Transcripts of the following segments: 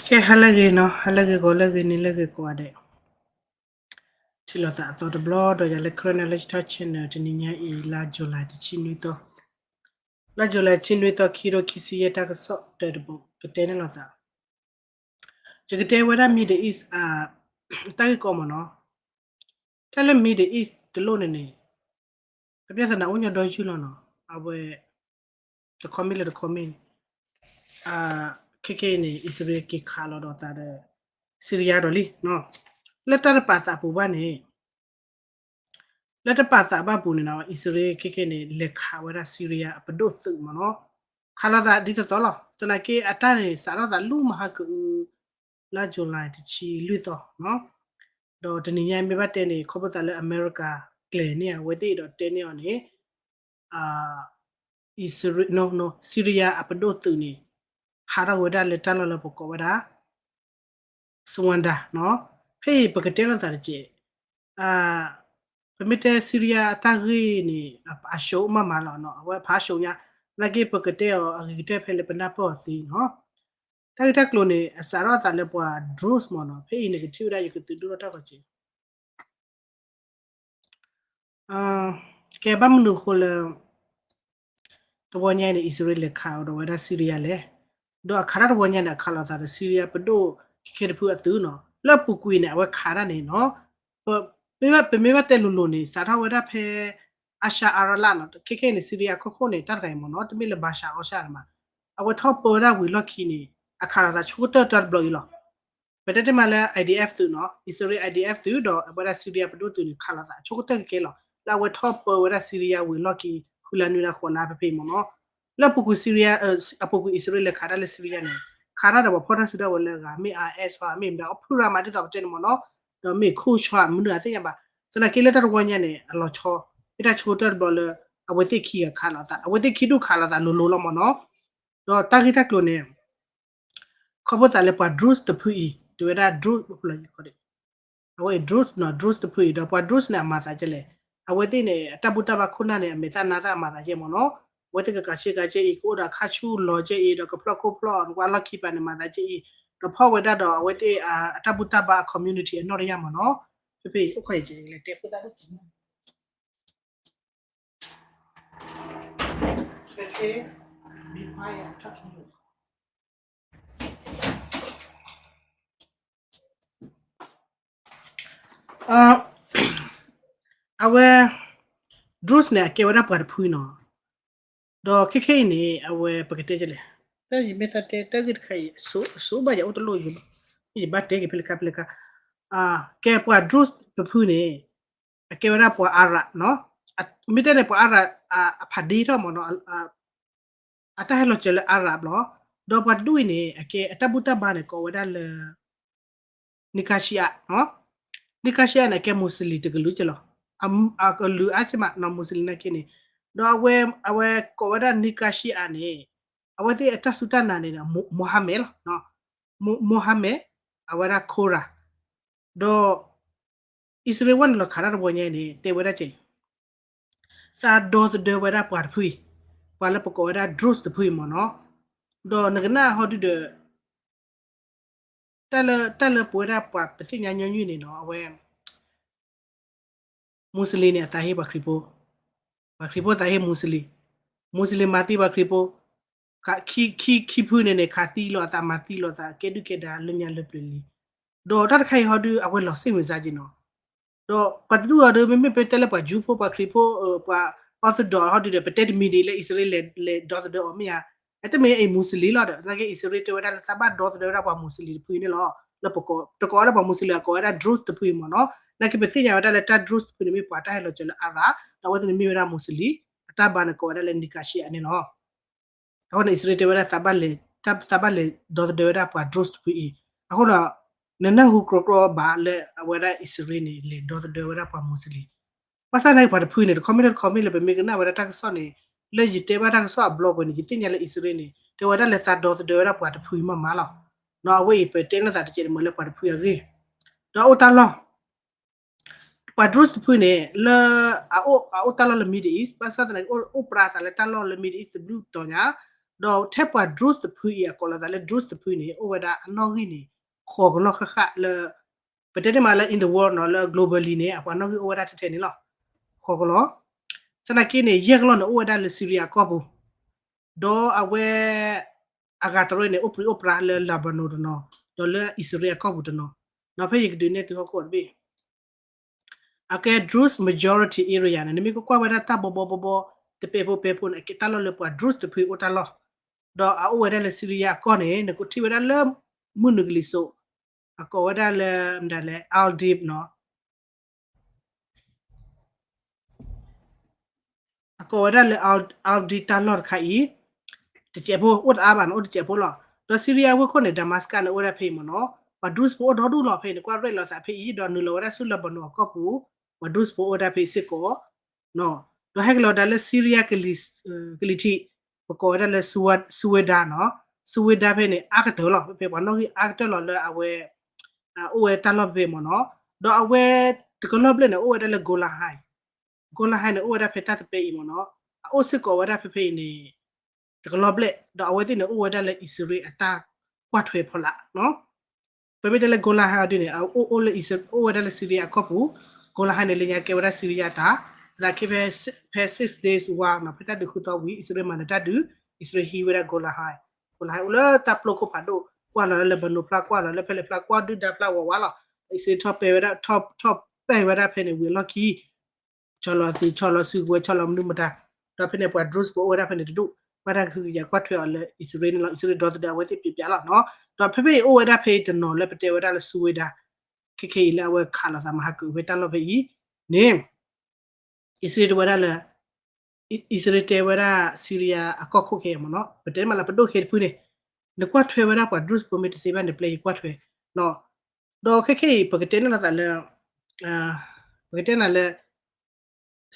ကဲ ဟါလၢအဂ့ၤနီၤ, ဟါလၢအဂ့ၤ ဂီၤလၢအဂ့ၤ နံၤလၢအဂ့ၤကိးဂၤဒဲး, ထံၣ်လိာ်သးအသီတဘျီဒီးယၤလၢ Karen Knowledge Talk Channel တနံၤညါအံၤ လါ July တဆံနွံသီ, လါ July တဆံနွံသီ ခံကထိခံဆံယဲၢ် တၢ်ကစီၣ်တၢတဘိ ကတဲန့ၢ်လိာ်သး, ယကတဲဝဲဒၣ် Middle East အတၢ်ဂ့ၢ်ကီမ့ၢ်နီၤ, တၢ်လၢ Middle East တလိၣ်န့ၣ်န့ၣ် အပြဿနာအိၣ်ညီဒီယုၢ်လီၤနီၤ, အဝဲ တခီမ့ၢ်လၢတခီမ့ၢ်န့ၣ် ခဲခဲအံၤန့ၣ် အံၣ်စရ့လးက့ၤခးလီၤဒီးသးဒီး Syria ဒီးလံ, လၢတၢ်တပာ်သးပူၤဘၣ်န့ၣ်, လၢတပာ်သးဘၣ်ပူၤန့ၣ်နီၤ အံၣ်စရ့လးခဲခဲအံၤန့ၣ် လဲၤခးဝဲဒၣ် Syria အပဒိၣ်သုးမ့ၢ်နီၤ, ခးလီၤသးဒ်သိးသိးလီၤ. သနာ်က့အတၢ်န့ၣ် စးထီၣ်သးလၢမဟါကအု လါ July တဆံလွံၢ်သီနီၤ, ဒီးတနံၤညါမ့ၢ်ဘၣ်တဲန့ၣ် ခီဖျိသးလၢအမဲရကၤကျဲၤန့ၢ်အဝဲသ့ၣ်ဒီးတဲန့ၢ်အီၤန့ၣ် အံၣ်စရ့လး Syria အပဒိၣ်သုးန့ၣ် ဟးထီၣ်ဝဲဒၣ်လၢတၢ်လီၢ်လၢပကိးဝဲဒၣ် Sawanda နီၤ, ဖဲအံၤပကတဲလိာ်သးတက့ၢ်. ပမ့ၢ်တဲ Syria အတၢ်ဂ့ၢ်န့ၣ် အရှုံးမးမးလီၤနီၤ, အဝဲဖးရှုံးညါ, သနာ်က့ပကတဲအီၤအဂ့ၤကတၢၢ်ဖဲလၢပနၢ်ပၢၢ်အီၤသ့နီၤ. တၢ်ဂ့ၢ်တၢ်ကျိၤန့ၣ် အစးထီၣ်သးလၢပှၤ drones မ့ၢ်နီၤ, ဖဲအံၤန့ၣ်ကထံၣ်ဝဲဒၣ် ယကသုးဒိၣ်ထီၣ်တၢ်ဂီၤက့ၤ ကဲဘၣ်မနုၤအဃိလၢ တဝီညါအံၤန့ၣ် အံၣ်စရ့လးလဲၤခးအီၤဒီးဝဲဒၣ် Syria လဲၣ်, ဒီးအခးတၢ်တဝီညါန့ၣ် အခးလိာ်သးဒီး Syria ပဒိၣ်ခဲခဲတဖုအသုးနီၤ, လၢအပူၤကွံာ်န့ၣ် အဝဲခးတၢ်န့ၣ်နီၤ, ပမ့ၢ်ဘၣ်တဲလိၤလိၤန့ၣ် စးထီၣ်ဝဲဒၣ်ဖဲ အၤၡါအါရလၣ်နီၤ, ခဲခဲအံၤန့ၣ် Syria ခိၣ်ခိၣ်န့ၣ် တၢ်တဂၤအံၤမ့ၢ်နီၤ, တမ့ၢ်လၢ Bashar al-Assad န့ၣ်မး, အဝဲထီၣ်ပၢဝဲဒၣ်ဝံၤလီၢ်ခံန့ၣ် အခးလိာ်သးဆိကတၢၢ်တၢ်တဘျီအံၤလီၤ. ပတဲတ့ၢ်မးလၢ IDF သုးနီၤ, အံၣ်စရ့လး IDF သုးဒီးအဝဲဒၣ် Syria ပဒိၣ်သုးန့ၣ် ခးလိာ်သးဆိကတၢၢ်ကကဲလီၤ, လၢအဝဲထီၣ်ပၢဝဲဒၣ် Syria ဝံၤလီၢ်ခံ ဃုလါနွံလါဃိးလါဖဲဖဲအံၤမ့ၢ်နီၤ, လၢအပူၤကွံာ် Syria အပူၤကွံာ် အံၣ်စရ့လးလဲၤခးတၢ်လၢ Syria န့ၣ် ခးတၢ်ဒီးပှၤဖီၣ်တၢ်စုတၢ်ဝဲၤလၢအဂၤ မ့ၢ် IS ဧါ မ့ၢ်မတၤ အဖုရၤမးဒ်သိးပတဲန့ၣ်မ့ၢ်နီၤ, ဒီးမ့ၢ် Kurd ဧါ မနုၤအသ့ၣ်ညါဘၣ်, သနာ်က့လၢတၢ်တဝီညါန့ၣ် အလီၤဆီ မ့ၢ်တၢ်ဆိကတၢၢ်တဘျီလၢ အဝဲသ့ၣ်ခံဂၤခးလိာ်သး, အဝဲသ့ၣ်ခံဒူၣ်ခးလိာ်သးလိၤလိၤလီၤမ့ၢ်နီၤ, ဒီးတၢ်ဂ့ၢ်တၢ်ကျိၤန့ၣ် ခီဖျိသးလၢပှၤ drones တဖုအံၤ တဲဝဲဒၣ် drone ဖဲ drones နီၤ, drones တဖုအံၤ ဒီးပှၤ drones န့ၣ် အမၤသးကဲလဲၣ်, အဝဲသ့ၣ်န့ၣ် အတၢ်ဘူၣ်တၢ်ဘါခိၣ်နၢ်န့ၣ် အမဲာ်သၣ်နါသၣ်အမၤသးကဲမ့ၢ်နီၤ, အဝဲသ့ၣ်ကကးဆ့ကၤကဲအံၤ ကအိၣ်ဒီးခါဆူၣ်လီၤကဲအံၤ ဒီးကဖျီၣ်ခိၣ်ဖျီၣ် နကွၢ်လီၢ်ခံပၤန့ၣ် မၤသးကဲအံၤ, ဒီးဖီၣ်ဝဲဒၣ်ဒီးအဝဲသ့ၣ် အတၢ်ဘူၣ်တၢ်ဘါအ community အနီၢ်တယၢ်မ့ၢ်နီၤ, ဖဲဖဲအံၤ အိၣ်ခိးအံၤ လဲၤတဲဖိသၣ် အဝဲ drones န့ၣ် အကဲဝဲဒၣ်ပှၤတဖုနီၤ, ဒီးခဲခဲအံၤန့ၣ် အဝဲပကတဲလဲၣ်, တၢ်ယမ့ၢ်သးတဲ တၢ်ဂ့ၢ်တခါအံၤ အစိဘၣ်ယအိၣ်တလိၣ်ယဘၣ်တဲက့ၤဖဲလဲၣ်ခါဖဲလဲၣ်ခါ, ကဲပှၤ drones တဖုန့ၣ် အကဲဝဲဒၣ်ပှၤ Arab နီၤ, မ့ၢ်တဲန့ၣ် ပှၤ Arab အဖးဒ့ထီၣ်မ့ၢ်နီၤ, အတၢ်ဟဲလီၤစၢၤလၢ Arab လီၤ, ဒီးပှၤတဒူၣ်အံၤန့ၣ် အကဲအတၢ်ဘူၣ်တၢ်ဘါန့ၣ် ကိးဝဲဒၣ်လၢ နံၣ်ကၣ်ရှံအး, နံၣ်ကၣ်ရှံအးန့ၣ် အကဲ Muslim တကလုာ်က့လီၤ, အကလုာ်အါဆ့မးနီၤ Muslim နာ်က့န့ၣ်, ဒီးအဝဲ အဝဲကိးဝဲဒၣ်နံၣ်ကၣ်ရှံအးန့ၣ် အဝဲသ့ၣ်အတၢ်စူၢ်တၢ်နာ်န့ၣ်ဒီး Mohammed လီၤ, Mohammed အဝဲဒၣ် Khoura, ဒီး အံၣ်စရ့လးဝဲန့ၣ်လီၤခးတၢ်တဝီညါအံၤန့ၣ် တဲဝဲဒၣ်ကဲ သးဒီသဒၢဝဲဒၣ်ပှၤတဖုအံၤ, ပှၤလၢပကိးဝဲဒၣ် drones တဖုအံၤမ့ၢ်နီၤ, ဒီးနကနၣ်ဟီဒုဒီး တၢ်လၢ တၢ်လၢပဝဲဒၣ်ပှၤပသ့ၣ်ညါညီနုၢ်န့ၣ်နီၤ အဝဲ Muslim န့ၣ် အသးဟ့ပှၤခရံာ်ဖိ, ပှၤခရံာ်ဖိသးဟ့ Muslim, Muslim မၤသံပှၤခရံာ်ဖိ, ခံ ခံ ခံဖုန့ၣ်န့ၣ် ခးသံလိာ်အသး မၤသံလိာ်အသး ကဲဒုၣ်ကဲဒါလၢညါလၢပျၢၤလံ, ဒီးတၢ်တခါအံၤဟီဒု အဝဲလီၤစ့ၣ်မုာ်စါက့နီၤ, ဒီးပှၤတဒူၣ်အီၤဒီး မ့မ့ၢ်ပတဲလၢပှၤ Jew ဖိ ပှၤခရံာ်ဖိ ပှၤ Orthodox ဟီဒုဒီး ပတဲတမံၤဒ်လၢ အံၣ်စရ့လးလဲၤဒီသဒၢအီၤမ့ၢ်ဧါ, အတမ့ၢ်အံၤ Muslim လီၤဒီး နာ်က့အံၣ်စရ့လးတဲဝဲဒၣ်လၢသးဘၣ်ဒီသဒၢဝဲဒၣ်ပှၤ Muslim တဖုအံၤန့ၣ်လီၤ, လၢပကိး တကိးအီၤလၢပှၤ Muslim အကိးဝဲဒၣ် drones တဖုအံၤမ့ၢ်နီၤ, နာ်က့ပသ့ၣ်ညါဝဲဒၣ်လၢတၢ် drones တဖုန့ၣ်မ့ၢ်ပှၤတၢ်ဟဲလီၤစၢၤလၢ Arab ဒီးအဝဲသ့ၣ်န့ၣ်မ့ၢ်ဝဲဒၣ် Muslim, အတၢ်ဘါန့ၣ်ကိးဝဲဒၣ်လၢ နံၣ်ကၣ်ရှံအးန့ၣ်လီၤ. အဃိန့ၣ် အံၣ်စရ့လးတဲဝဲဒၣ် သးဘၣ်လဲၤ သးဘၣ်လဲၤဒီသဒၢဝဲဒၣ်ပှၤ drones တဖုအံၤ, အဃိဒီး နနၢ်ဟူကြီကြီဘၣ်လၢအဝဲဒၣ်အံၣ်စရ့လးန့ၣ် လဲၤဒီသဒၢဝဲဒၣ်ပှၤ Muslim, ဘၣ်ဆၣ်သနာ်က့ပှၤတဖုန့ၣ် တခီမ့ၢ်တခီမ့ၢ်လၢပမ့ၢ်ကနၣ်ဝဲဒၣ်တၢ်ကစီၣ်န့ၣ် လၢယတဲဘၣ်တၢ်ကစီၣ်အဘျီပှဲၤန့ၣ် ယသ့ၣ်ညါလၢအံၣ်စရ့လးန့ၣ် တဲဝဲဒၣ်လဲၤသးဒီသဒၢဝဲဒၣ်ပှၤတဖုအံၤမးမးလီၤ. အဝဲအံၤပတဲလၢသးတကဲးန့ၣ်မ့ၢ်လၢပှၤတဖုအဂ့ၢ်, ဒီးအိၣ်တၢ်လီၢ် ပှၤ drones တဖုန့ၣ် လၢ အအိၣ်တၢ်လီၢ်လၢ Middle East ဘၣ်ဆၣ်သနာ်က့ အိၣ်ပြးသးလၢတၢ်လီၢ်လၢ Middle East တဘျုးတီၤညါ, ဒီးထဲပှၤ Druze တဖုအံၤ အကိးလီၤသးလၢ Druze တဖုန့ၣ် အိၣ်ဝဲဒၣ်အနီၣ်ဂံၢ်န့ၣ် ဃိးကလီၢ်ဃၣ်ဃၣ်လၢ ပတဲတ့ၢ်မးလၢ in the world နီၤ လၢ globally န့ၣ် အပှၤနီၣ်ဂံၢ်အိၣ်ဝဲဒၣ်ထဲထဲန့ၣ်လီၤ. ဃိးကလီၢ်, သနာ်က့န့ၣ် ယဲၢ်ကလီၢ်န့ၣ် အိၣ်ဝဲဒၣ်လၢ Syria အကီၢ်ပူၤ, ဒီးအဝဲ အဂၤတရၢန့ၣ် အိၣ်ပြံးအိၣ်ပြါလၢ Lebanon တနီၤ, ဒီးလၢအံၣ်စရ့လးအကီၢ်ပူၤတနီၤ, ဒီးဖဲယကဒုးနဲၣ်သုဟီၣ်ခိၣ်တဘ့ၣ် အကဲ Druze majority area န့ၣ် နမ့ၢ်ကကွၢ်ဝဲဒၣ်တၢ်ဘီဘီဘီဘီ တပဲဖိပဲဖိန့ၣ် အကဲတၢ်လီၢ်လၢပှၤ Druze တဖုအိၣ်တၢ်လီၢ်, ဒီးအအိၣ်ဝဲဒၣ်လၢ Syria အကီၢ်န့ၣ် နကထံၣ်ဝဲဒၣ်လၢ မုၢ်နုာ်ကလံၤစိး အကိးဝဲဒၣ်လၢ မတၤလဲၣ် Idlib နီၤ အကိးဝဲဒၣ်လၢ Idlib တၢ်လီၢ်တခါအံၤ, တစဲးဖိ အိၣ်တအါဘၣ်န့ၣ် အိၣ်တစဲးဖိလီၤ. ဒီး Syria ဝ့ၢ်ခိၣ်န့ၣ် Damascus န့ၣ် အိၣ်ဝဲဒၣ်ဖဲအံၤမ့ၢ်နီၤ, ပှၤ Druze ဖိအိၣ်ဒီဒူၣ်လီၤဖဲအံၤ, နကွၢ်ရဲၣ်လီၤသးဖဲအံၤ, ဒီးနုာ်လီၤဝဲဒၣ်ဆူ Lebanon အကီၢ်ပူၤ, ပှၤ Druze ဖိအိၣ်ဝဲဒၣ်ဖဲအံၤစ့ၢ်ကီး, ဒီးဟဲက့ၤလီၤဒၣ်လၢ Syria ကလံၤထံး, ပကိးဝဲဒၣ်လၢ Suwayda နီၤ, Suwayda ဖဲန့ၣ် အါကတၢၢ်လီၤ, ဖဲပှၤနီၣ်ဂံၢ်အါကတၢၢ်လီၤလၢအဝဲ အိၣ်ဝဲတၢ်လီၢ်ဖဲဖဲမ့ၢ်နီၤ, ဒီးအဝဲတကလီၢ်ဘျဲၣ်န့ၣ် အိၣ်ဝဲဒၣ်လၢ Golan Heights, Golan Heights န့ၣ် အိၣ်ဝဲဒၣ်ဖဲတၢ်တပဲအံၤမ့ၢ်နီၤ, အအိၣ်စ့ၢ်ကီးဝဲဒၣ်ဖဲဖဲအံၤန့ၣ် တကလီၢ်ဘျဲၣ်, ဒီးအဝဲသ့ၣ်န့ၣ် အိၣ်ဝဲဒၣ်လၢအံၣ်စရ့လးအတၢ်ကွၢ်ထွဲဖီလာ်နီၤ. ပမ့ၢ်တဲလၢ Golan Heights ဒ်န့ၣ် အအိၣ်လၢ အိၣ်ဝဲဒၣ်လၢ Syria အကီၢ်ပူၤ, Golan Heights န့ၣ် လၢညါကဲဝဲဒၣ် Syria တၢ်, သနာ်က့ဖဲ ဖဲ Six Days War နီၤ, ဖဲတၢ်ဒုးဃုသီဝံၤ အံၣ်စရ့လးမၤနၢၤတၢ်ဒုး, အံၣ်စရ့လးဟံးဝဲဒၣ် Golan Heights, Golan Heights အိၣ်လၢတၢ်ပျိခိၣ်ဖးဒိၣ်, ကွၢ်လီၤလၢ Lebanon ဖျါ, ကွၢ်လီၤလၢဖဲလဲၣ်ဖျါ, ကွၢ်ဒုၣ်ဒါဖျါဝးဝးလီၤ. အံၣ်စရ့လးထီၣ်ပဲာ်ဝဲဒၣ်, ထီၣ်, ထီၣ်ပဲာ်ဝဲဒၣ်ဖဲန့ၣ် ဝံၤအလီၢ်ခံ ဆီလီၤသုး, ဆီလီၤစုကဝဲၤ, ဆီလီၤမနုၤမတၤ, ဒီးဖဲန့ၣ်ပှၤ Druze ဖိအိၣ်ဝဲဒၣ်ဖဲန့ၣ်တဒူၣ်, ဘၣ်တၢ်ကဟုကယာ်ကွၢ်ထွဲအီၤလၢအံၣ်စရ့လးန့ၣ်လီၤ. အံၣ်စရ့လးဒီသဒၢအဝဲသ့ၣ်ပျဲးပျဲးလီၤနီၤ. ဒီးဖဲဖဲအံၤအိၣ်ဝဲဒၣ်ဖဲအံၤတနီၤလၢပတဲဝဲဒၣ်လၢ Suwayda, ခဲခဲအံၤလၢအဝဲခးလိာ်သးမၤဟးကၢးဖဲတၢ်လီၢ်ဖဲအံၤန့ၣ် အံၣ်စရ့လးတဲဝဲဒၣ်လၢ အံၣ်စရ့လးတဲဝဲဒၣ် Syria အကီၢ်ခိၣ်ခဲအံၤမ့ၢ်နီၤ, ပတဲမးလၢပဒိၣ်ခဲတဖုန့ၣ်, နကွၢ်ထွဲဝဲဒၣ်ပှၤ Druze ဖိမ့ၢ်တသ့ဘၣ်န့ၣ် ပျဲယကွၢ်ထွဲနီၤ. ဒီးခဲခဲအံၤ ပကတဲန့ၢ်လိာ်သးလၢ ပကတဲနၤလၢ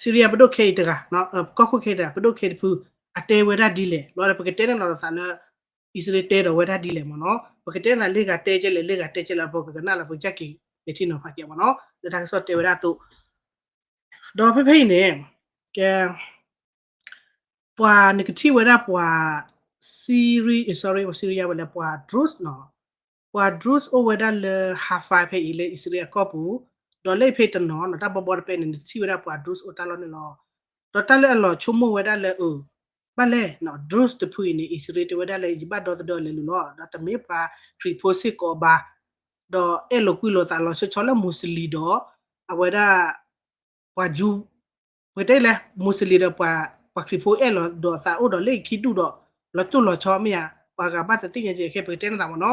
Syria ပဒိၣ်ခဲအံၤတဂၤ, ကီၢ်ခိၣ်ခဲအံၤတဂၤ, ပဒိၣ်ခဲတဖု အတဲဝဲဒၣ်ဒ်လဲၣ်, လီၤဒီးပကတဲန့ၢ်လိာ်သးလၢ အံၣ်စရ့လးတဲဒီးဝဲဒၣ်ဒ်လဲၣ်မ့ၢ်နီၤ. ပကတဲနၤလၢဂၤတဲကဲလဲၣ်, လၢဂၤတဲကဲလဲၣ်, ပကကနၣ်လၢပကစၢ်က့ၤ ကဲထံနီၤဖးကဲမ့ၢ်နီၤ, လၢတၢ်ကစီၣ်တဲဝဲဒၣ်အသိး ဒီးဖဲဖဲအံၤန့ၣ် ကဲ ပှၤနကထံၣ်ဝဲဒၣ်ပှၤ Syri, sorry, ပှၤ Syria ဝဲလၢပှၤ Druze နီၤ, ပှၤ Druze အိၣ်ဝဲဒၣ်လၢ Haifa ဖဲအံၤလၢအံၣ်စရ့လးအကီၢ်ပူၤ, ဒီးလၢဖဲတနီၤနီၤ တၢ်ဘီဘီတပဲန့ၣ် နကထံၣ်ဝဲဒၣ်ပှၤ Druze အိၣ်တၢ်လီၢ်န့ၣ်လီၤ. ဒီးတၢ်လၢအလီၤဆိကမိၣ်ဝဲဒၣ်လၢအ ဘၣ်လဲၣ် Druze တဖုအံၤန့ၣ် အံၣ်စရ့လးတဲဝဲဒၣ်လၢယဘၣ်ဒီသဒၢလဲၤလူၤလီၤ, ဒီးတမ့ၢ်ပှၤခရံာ်ဖိစ့ၢ်ကီးဘၣ်, ဒီးအဲၣ်လိာ်ကွံလိာ်သးလီၤဆီဆီလၢ Muslim ဒီး အဝဲဒၣ် ပှၤ Jew, ပကတဲလဲၣ် Muslim ဒီး ပှၤခရံာ်ဖိအဲၣ်လီၤဒီးသးအိၣ်ဒီးလၢခံဒူၣ်ဒီး လီၤတိၢ်လီၤဆီမ့ၢ်ဧါ, ပှၤဂၤဘၣ်သးသ့ၣ်ညါကဲ ခဲပကတဲနသးမ့ၢ်နီၤ.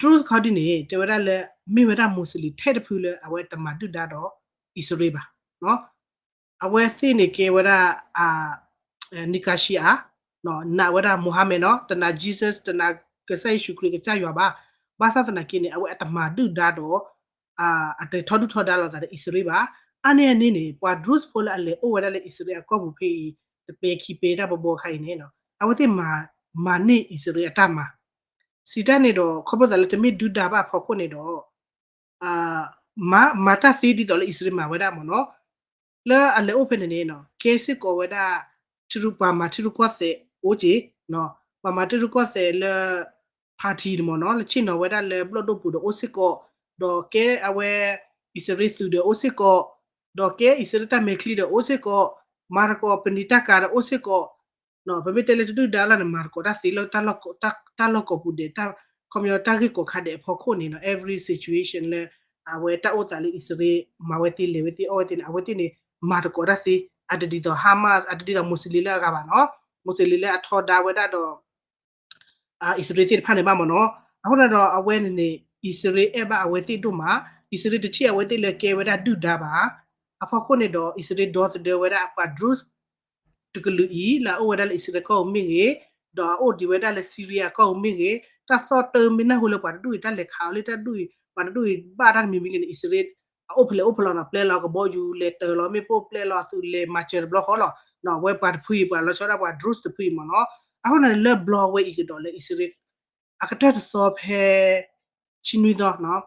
Druze ခီဒ်န့ၣ် တဲဝဲဒၣ်လၢ မ့ၢ်ဝဲဒၣ် Muslim ထဲတဖုလၢအဝဲတမၤဒုၣ်ဒါဒီးအံၣ်စရ့လးဘၣ်. အဝဲသ့ၣ်န့ၣ်ကဲဝဲဒၣ် နံၣ်ကၤရှံအၤ, နာ်ဝဲဒၣ် Muhammad နီၤ, တနာ် Jesus, တနာ်ကစၢ်ယ့ၣ်ၡူးခရံာ်ကစၢ်ယွၤဘၣ်. ဘၣ်ဆၣ်သနာ်က့န့ၣ် အဝဲအတမၤဒုၣ်ဒါဒီး အတထီဒုၣ်ထီဒါလိာ်သးဒီးအံၣ်စရ့လးဘၣ်. အါန့ၢ်အန့ၣ်န့ၣ် ပှၤ Druze ဖိလၢအလဲၤအိၣ်ဝဲဒၣ်လၢအံၣ်စရ့လးအကီၢ်ပူၤဖဲအံၤ တပဲခံပဲတၢ်ဘီဘီခါအံၤန့ၣ် အဝဲသ့ၣ်မၤန့ၢ်အံၣ်စရ့လးအတၢ်မၤ စံးတၢ်န့ၣ်ဒီး ခီဖျိသးလၢတမ့ၢ်ဒုၣ်ဒါဘၣ်အဖီခိၣ်န့ၣ်ဒီး မၤ မၤတၢ်သ့ဒ်သိးလၢအံၣ်စရ့လးမၤဝဲဒၣ်မ့ၢ်နီၤ. လၢအလဲၤအိၣ်ဖဲန့ၣ်န့ၣ် ကဲစ့ၢ်ကီးဝဲဒၣ် ထံရူၢ် ပှၤမၤထံရူၢ်ကီၢ်သဲးအိၣ်က့ၤ, ပှၤမၤထံရူၢ်ကီၢ်သဲးလၢ party န့ၣ်မ့ၢ်နီၤ လၢဆ့ၣ်နီၤဝဲဒၣ်လၢဘျီၣ်ဒိၣ်ပူၤဒီးအိၣ်စ့ၢ်ကီး, ဒီးကဲအဝဲ အံၣ်စရ့လးသုးဒီးအိၣ်စ့ၢ်ကီး, ဒီးကဲအံၣ်စရ့လးတၢ်မဲာ်ချံဒီးအိၣ်စ့ၢ်ကီး, မၤသကိးပနံာ်တၢ်ကၤဒီးအိၣ်စ့ၢ်ကီး, ပမ့ၢ်တဲလၢတဒုၣ်ဒါလီၤန့ၣ် မၤသကိးတၢ်သ့လၢ တၢ်လီၢ်ကီးပူၤဒဲး ခီပညီတၢ်ဂ့ၢ်ကီၢ်ခါဒဲးအဖီခိၣ်န့ၣ်နီၤ every situation လၢ အဝဲတၢ်အိၣ်သးလၢအံၣ်စရ့လး မၤဝဲသ့လဲၤဝဲသ့အီၣ်ဝဲသ့န့ၣ် အဝဲသ့ၣ်န့ၣ် မၤသကိးတၢ်သ့ အတဒ်သိး Hamas အတဒ်သိး Muslim လၢအဂၤဘၣ်နီၤ, Muslim လၢအထီဒါဝဲဒၣ်ဒီး အံၣ်စရ့လးသ့ၣ်တဖၣ်န့ၣ်ဘၣ်မ့ၢ်နီၤ. အဃိန့ၣ်ဒီးအဝဲန့ၣ်န့ၣ် အံၣ်စရ့လးအဲၣ်ဘၣ်အဝဲသ့ၣ်ဒိၣ်မး, အံၣ်စရ့လးတထံၣ်အဝဲသ့ၣ်လၢကဲဝဲဒၣ်ဒုၣ်ဒါဘၣ်. အဖီခိၣ်န့ၣ်ဒီး အံၣ်စရ့လးဒီသဒၢဝဲဒၣ်အပှၤ Druze တကလုာ်အံၤ လၢအအိၣ်ဝဲဒၣ်လၢအံၣ်စရ့လးကီၢ်ပူၤမ့ၢ်ဂ့ၤ, ဒီးအအိၣ်ဒံးဝဲဒၣ်လၢ Syria ကီၢ်ပူၤမ့ၢ်ဂ့ၤ, တၢ်သီၣ်တၢ်မ့ၢ်နၢ်ဟူလၢပှၤတဒူၣ်အံၤ တၢ်လဲၤခးအီၤလၢတၢ်ဒူၣ်အံၤ ပှၤတဒူၣ်အံၤဘၣ်တၢ်တမံၤမံၤလံန့ၣ် အံၣ်စရ့လး အအိၣ်ဖဲလဲၣ်အိၣ်ဖဲလဲၣ်နီၤ ပျဲလီၤကဘီယူၤ လဲၤတၢၤလီၤမ့ၣ်ပိၢ် ပျဲလီၤအသုးလဲၤမၤစၢၤတဘျီဃီလီၤ. အဝဲပှၤတဖုအံၤ ပှၤလီၤဆီဒၣ်ပှၤ Druze တဖုအံၤမ့ၢ်နီၤ. အဃိန့ၣ်လၢဘျီဝဲအံၤကဒီးလၢအံၣ်စရ့လး အကတၢၢ်တသီဖဲ ဆံနွံသီနီၤ,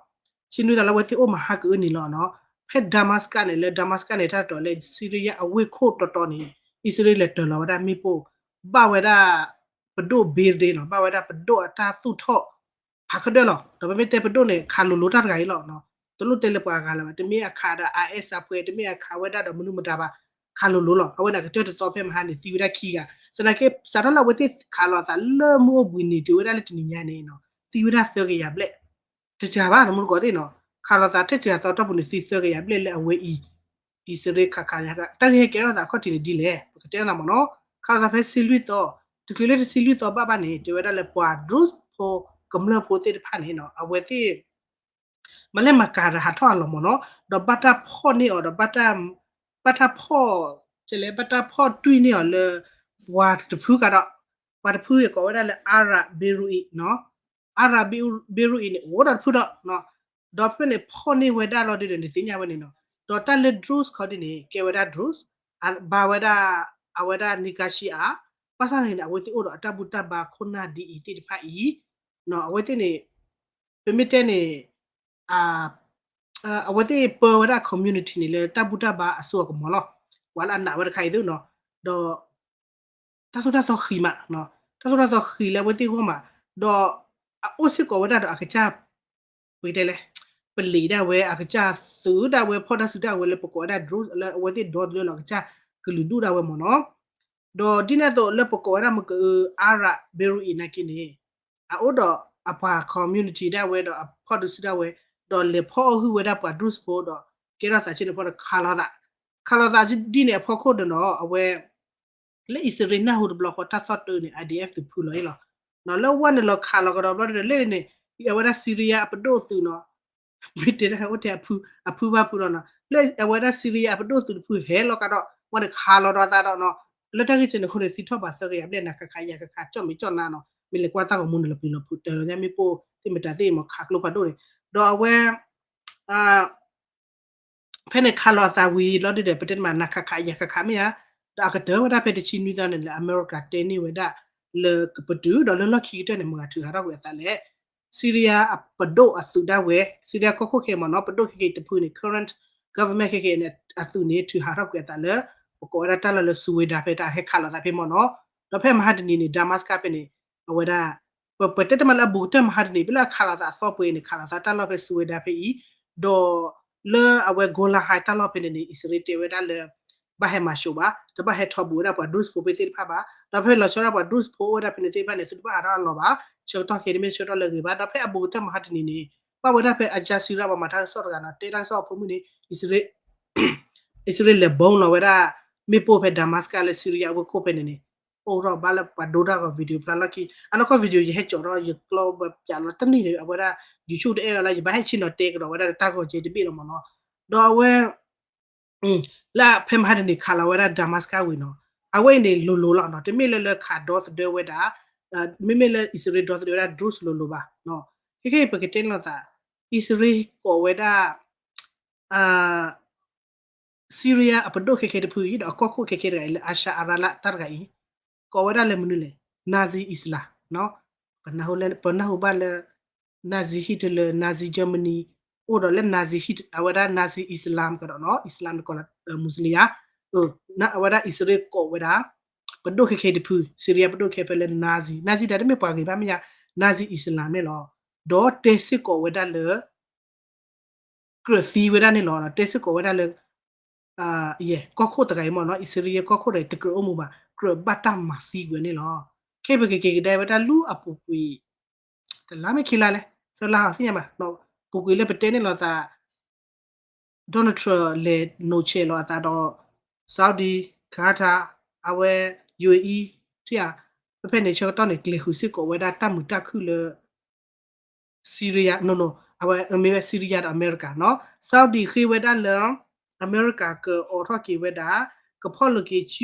ဆံနွံသီလၢအဝဲသ့ၣ်အိၣ်မၤဟးက့ၤအန့ၣ်လီၤနီၤ. ဖဲ Damascus န့ၣ် လၢ Damascus န့ၣ် တၢ်တတီၤလၢ Syria အဝ့ၢ်ခိၣ်တီတီန့ၣ် အံၣ်စရ့လးလဲၤတၢၤလီၤဝဲဒၣ်မ့ၣ်ပိၢ် ဘၣ်ဝဲဒၣ် ပဒိၣ် building နီၤ, ဘၣ်ဝဲဒၣ်ပဒိၣ်အတၢ်သူၣ်ထီၣ်ဖးခၢဒၢၣ်လီၤ. ဒီးပမ့ၢ်တဲပဒိၣ်န့ၣ် ခးလိၤလိၤတၢ်တဂၤအံၤလီၤ. တလိၣ်တဲလၢပှၤဂၤလၢၤဘၣ်, တမ့ၢ်အခးဒီး IS အပှဲၤ, တမ့ၢ်အခးဝဲဒၣ်ဒီးမနုၤမတၤဘၣ်, ခးလိၤလိၤလီၤ. အဝဲန့ၣ်အကတၢၢ်တသီဖဲမဟါန့ၣ် သံဝဲဒၣ်ခံဂၤ, သနာ်က့ စးထီၣ်လၢအဝဲသ့ၣ်ခးလိာ်အသးလၢမုၢ်အိၣ်ဘှံးနံၤတုၤဝဲဒၣ်လၢတနံၤညါန့ၣ်နီၤ, သံဝဲဒၣ်သၢကယၤဘျဲၣ် တစှၤဘၣ် သမူတကိးသ့ၣ်နီၤ, ခးလိာ်သးထဲတစှၤသီတီၢ်ပူၤန့ၣ် သံသၢကယၤဘျဲၣ်လၢအဝဲအံၤ, အံၣ်စရ့လးခးခးယၤ, တၢ်ဂ့ၢ်ဟဲကဲထီၣ်သးအခီၣ်ထံးန့ၣ်ဒ်လဲၣ် ပကတဲနၤမ့ၢ်နီၤ, ခးလိာ်သးဖဲဆံလွံၢ်သီ, တချုးလၢတဆံလွံၢ်သီဘၣ်ဘၣ်န့ၣ် တဲဝဲဒၣ်လၢပှၤ Druze ဖိ ကမျၢၢ်ဖိသ့ၣ်တဖၣ်န့ၣ်နီၤ, အဝဲသ့ၣ် မၤလဲၣ်မၤကၤဒီးဟးထီၣ်အလီၢ်မ့ၢ်နီၤ, ဒီးဘၣ်တၢ်ဖီၣ်န့ၢ်အီၤဒီး ဘၣ်တၢ်ဖီၣ်, ကလဲၣ် ဘၣ်တၢ်ဖီၣ်တွံၢ်န့ၢ်အီၤလၢ ပှၤတဖုကဒီး, ပှၤတဖုအံၤကိးဝဲဒၣ်လၢ Ara Berui နီၤ, Ara Berui န့ၣ် အိၣ်ဒီးတဖုဒီး, ဒီးဖဲန့ၣ်ဖီၣ်န့ၢ်ဝဲဒၣ်လီၤဒ်ဒီးနသ့ၣ်ညါဝဲန့ၣ်နီၤ, ဒီးတၢ်လၢ Druze ခီဒ်န့ၣ် ကဲဝဲဒၣ် Druze, ဘၣ်ဝဲဒၣ်, အဝဲဒၣ် နံကါရှံအါ, ဘၣ်ဆၣ်န့ၣ် အဝဲသ့ၣ်အိၣ်ဒီးအတၢ်ဘူၣ်တၢ်ဘါခိၣ်နၢ်ဒ်အံၤသ့ၣ်တဖၣ်အံၤ, အဝဲသ့ၣ်န့ၣ် ပမ့ၢ်တဲန့ၣ် အဝဲသ့ၣ်ပၢဝဲဒၣ် community န့ၣ် လၢတၢ်ဘူၣ်တၢ်ဘါအစိအကမီၤလီၤ. ပှၤလၢအနာ်ဝဲတခါအံၤသ့ၣ်နီၤ, ဒီး တၢ်သိၣ်တၢ်သီဃံးမး, တၢ်သိၣ်တၢ်သီဃံးလၢအဝဲသ့ၣ်ဂီၢ်မး, ဒီးအအိၣ်စ့ၢ်ကီးဝဲဒၣ်ဒီးအကစၢ်, ပကတဲလဲၣ်, ပလံးဒၣ်ဝဲ အကစၢ်သုးဒၣ်ဝဲ ဖီၣ်တၢ်စုတၢ်ဝဲလၢပကိးဝဲဒၣ် Druze လၢအဝဲသ့ၣ်ဒီသဒၢလီၤအကစၢ်ကလုာ်ဒူၣ်ဒၣ်ဝဲမ့ၢ်နီၤ, ဒီးဒ်န့ၣ်အသိးလၢပကိးဝဲဒၣ်မ့ၢ်ကအု Ara Berui နာ်က့န့ၣ် အအိၣ်ဒီးအပှၤ community ဒၣ်ဝဲဒီးအဖီၣ်တၢ်စုတၢ်ဝဲ, ဒီးလဲၤဖီၣ်အီၣ်ဟုၣ်ဝဲဒၣ်ပှၤ Druze ဖိဒီး ကဲထီၣ်သးဆ့ၣ်နီၤဖီဒီးခးလိာ်သး, ခးလိာ်သးဒ်န့ၣ်အဖီခိၣ်ဒီးနီၤ အဝဲ လၢအံၣ်စရ့လးနၢ်ဟူတဘျီဃီတၢ်သီၣ်တၢ်န့ၣ် IDF သုးဖုလီၤအံၤလီၤ. လၢဝဲန့ၣ်လီၤခးလီၤကဒီးဘျီဒီး လၢန့ၣ်န့ၣ် အဝဲဒၣ်စံရံယါအပဒိၣ်သုးနီၤ, မ့ၢ်တဲဒၣ်အိၣ်ထဲအဖုဘၣ်ဖုလီၤနီၤ, လၢအဝဲဒၣ်စံရံယါအပဒိၣ်သုးတဖုဟဲလီၤကဒီး ဝဲန့ၣ်ခးလီၤဒီးအသးဒီးနီၤ, လၢတၢ်ဂ့ၢ်ကဲန့ၣ်အဃိန့ၣ် သံထီၣ်ဘးသၢကယၤဘျဲၣ် နၤခးခးယၤခးခး ကၠီၣ်မဲာ်ကၠီၣ်နါနီၤ, မ့ၢ်လဲၤကွၢ်တၢ်ဂီၤမူန့ၣ် လီၤပျံၤလီၤဖုးတၢ်လီၤညါမ့ၢ်ပိၢ်သ့ၣ်မတၤသ့ၣ်မ့ၢ်ခးကျိဖးဒိၣ်န့ၣ်, ဒီးအဝဲ ဖဲန့ၣ်ခးလိာ်အသးဝံၤလီၤဒ်ဒီး ပတဲတမး နၤခးခးယၤခးခးမ့ၢ်ဧါ, ဒီးအကတၢၢ်ဝဲဒၣ်ဖဲတဆံနွံသီန့ၣ်လၢအမဲရကၤတဲန့ၢ်ဝဲဒၣ် လၢကပတုာ် ဒီးလၢလီၢ်ခံကတၢၢ်န့ၣ် မတၤဂၤထုးဟးထီၣ်ကွံာ်အသးလဲၣ်, စံရံယါအပဒိၣ်အသုးဒၣ်ဝဲ, စံရံယါကီၢ်ခိၣ်ခဲအံၤမ့ၢ်နီၤ, ပဒိၣ်ခဲက့ၤတဖုန့ၣ် current government ခဲက့ၤန့ၣ် အသုးန့ၣ်ထုးဟးထီၣ်ကွံာ်အသးလၢ ပကိးဝဲဒၣ်တၢ်လီၢ်လၢ Suwayda ဖဲတၢ်ဟဲခးလိာ်သးဖဲမ့ၢ်နီၤ, ဒီးဖဲမဟါတနံၤန့ၣ် Damascus ဖဲန့ၣ် အဝဲဒၣ် ပတဲတမးလၢအဘူးကတၢၢ်မဟါတနံၤ ဖဲလၢအခးလိာ်သးအသီပှဲၤန့ၣ် ခးလိာ်သးတၢ်လီၢ်ဖဲ Suwayda ဖဲအံၤ, ဒီးလၢအဝဲ Golan Heights တၢ်လီၢ်ဖဲန့ၣ်န့ၣ် အံၣ်စရ့လးတဲဝဲဒၣ်လၢ ဘၣ်ဟဲမၤၡိးဘၣ်, တဘၣ်ဟဲထီၣ်ဘူးဝဲဒၣ်ပှၤ Druze ဖိဖဲသ့ၣ်တဖၣ်ဘၣ်, ဒီးဖဲလီၤဆီဒၣ်ပှၤ Druze ဖိအိၣ်ဝဲဒၣ်ဖဲန့ၣ်သ့ၣ်တဖၣ်န့ၣ် သုတဘၣ်ဟးထီၣ်အလီၢ်ဘၣ်, ဆၢကတီၢ်ခဲအံၤတမ့ၢ်ဆၢကတီၢ်လၢအဂ့ၤဘၣ်, ဒီးဖဲအဘူးကတၢၢ်မဟါတနံၤန့ၣ် ဘၣ်ဝဲဒၣ်ဖဲ Al Jazeera ပှၤမၤတၢ်ကစီၣ်တဂၤနီၤ တဲတၢ်ကစီၣ်အဖိမုၣ်န့ၣ် အံၣ်စရ့လး bomb လီၤဝဲဒၣ် မ့ၣ်ပိၢ်ဖဲ Damascus လၢ Syria အဝ့ၢ်ခိၣ်ဖဲန့ၣ်န့ၣ် အိၣ်ထီၣ်ဘၣ်လၢပှၤဒိတၢ်ဂီၤ video ဖျါလီၢ်ခံ, အနီၢ်ကီၢ် video ယဟဲကၠီးထီၣ် ယကျီဘၣ်ပၠးလီၤတန့ၢ်ဒီး အဝဲဒၣ် YouTube တအဲၣ်အီၤလၢ ယဘၣ်ဟဲဆ့ၣ်နီၤတဲကဒီးဝဲဒၣ်တၢ်ဂီၤကဲတဘ့ၣ်လီၤမ့ၢ်နီၤ, ဒီးအဝဲ လၢဖဲမဟါတနံၤခးလီၤဝဲဒၣ် Damascus ဝံၤနီၤ, အဝဲအံၤန့ၣ်လိၤလိၤလီၤနီၤ, တမ့ၢ်လၢလၢခးဒီသဒၢဝဲဒၣ်, မ့မ့ၢ်လၢအံၣ်စရ့လးဒီသဒၢဝဲဒၣ် Druze လိၤလိၤဘၣ်, ခဲခဲအံၤပကတဲန့ၣ်လီၤသး, အံၣ်စရ့လးကိးဝဲဒၣ် Syria အပဒိၣ်ခဲခဲတဖုအံၤ ဒီးအကီၢ်ခိၣ်ခဲခဲတဂၤအံၤလၢ Ashar Arala တၢ်တဂၤအံၤ ကိးဝဲဒၣ်လၢမနုၤလဲၣ်, Nazi Islam နီၤ, ပနၢ်ဟူဘၣ်လၢ Nazi Hitler, Nazi Germany အိၣ်ဒီးလၢ Nazi Hit အဝဲဒၣ် Nazi Islam ကဒီးနီၤ, Islam န့ၣ်ကိးလၢ Muslim ဧါ, အဝဲဒၣ်အံၣ်စရ့လးကိးဝဲဒၣ် ပဒိၣ်ခဲခဲတဖု Syria ပဒိၣ်ခဲဖဲလၢ Nazi, Nazi တၢ်တမ့ၢ်ပှၤဂ့ၤဘၣ်မ့ၢ်ဧါ, Nazi Islam န့ၣ်လီၤ, ဒီးတဲစ့ၢ်ကီးဝဲဒၣ်လၢ ကြၢးသံဝဲဒၣ်န့ၣ်လီၤ, တဲစ့ၢ်ကီးဝဲဒၣ်လၢ ယဲၢ် ကီၢ်ခိၣ်တဂၤအံၤမ့ၢ်နီၤ, အံၣ်စရ့လးကီၢ်ခိၣ်တဂၤအံၤ တကြၢးအိၣ်မူဘၣ်, ကြၢးဘၣ်တၢ်မၤသံကွံာ်န့ၣ်လီၤ. ခဲအံၤပကက့ၤကဒါဝဲဒၣ်လၢအပူၤကွံာ် တလါမ့ၢ်ခံလါလဲၣ်, သၢလါဟီသ့ၣ်ညါဘၣ်, ပူၤကွံာ်လၢပတဲန့ၣ်လီၤသး Donald Trump လဲၤနိးဆဲးလီၤအသးဒီး Saudi, Qatar, အဝဲ UAE ထံၣ်ဧါ, ဖဲဖဲန့ၣ်ဆၢကတီၢ်န့ၣ် ကျဲၤဃုာ်စ့ၢ်ကီးဝဲဒၣ်တၢ်မုာ်တၢ်ခုၣ်လၢ Syria, no, no, အဝဲမ့ၢ်ဝဲ Syria ဒီးအမဲရကၤနီၤ, Saudi ဃ့ဝဲဒၣ်လၢ အမဲရကၤကအိးထီၣ်က့ၤဝဲဒၣ် ကဖီၣ်လိာ်က့ၤစု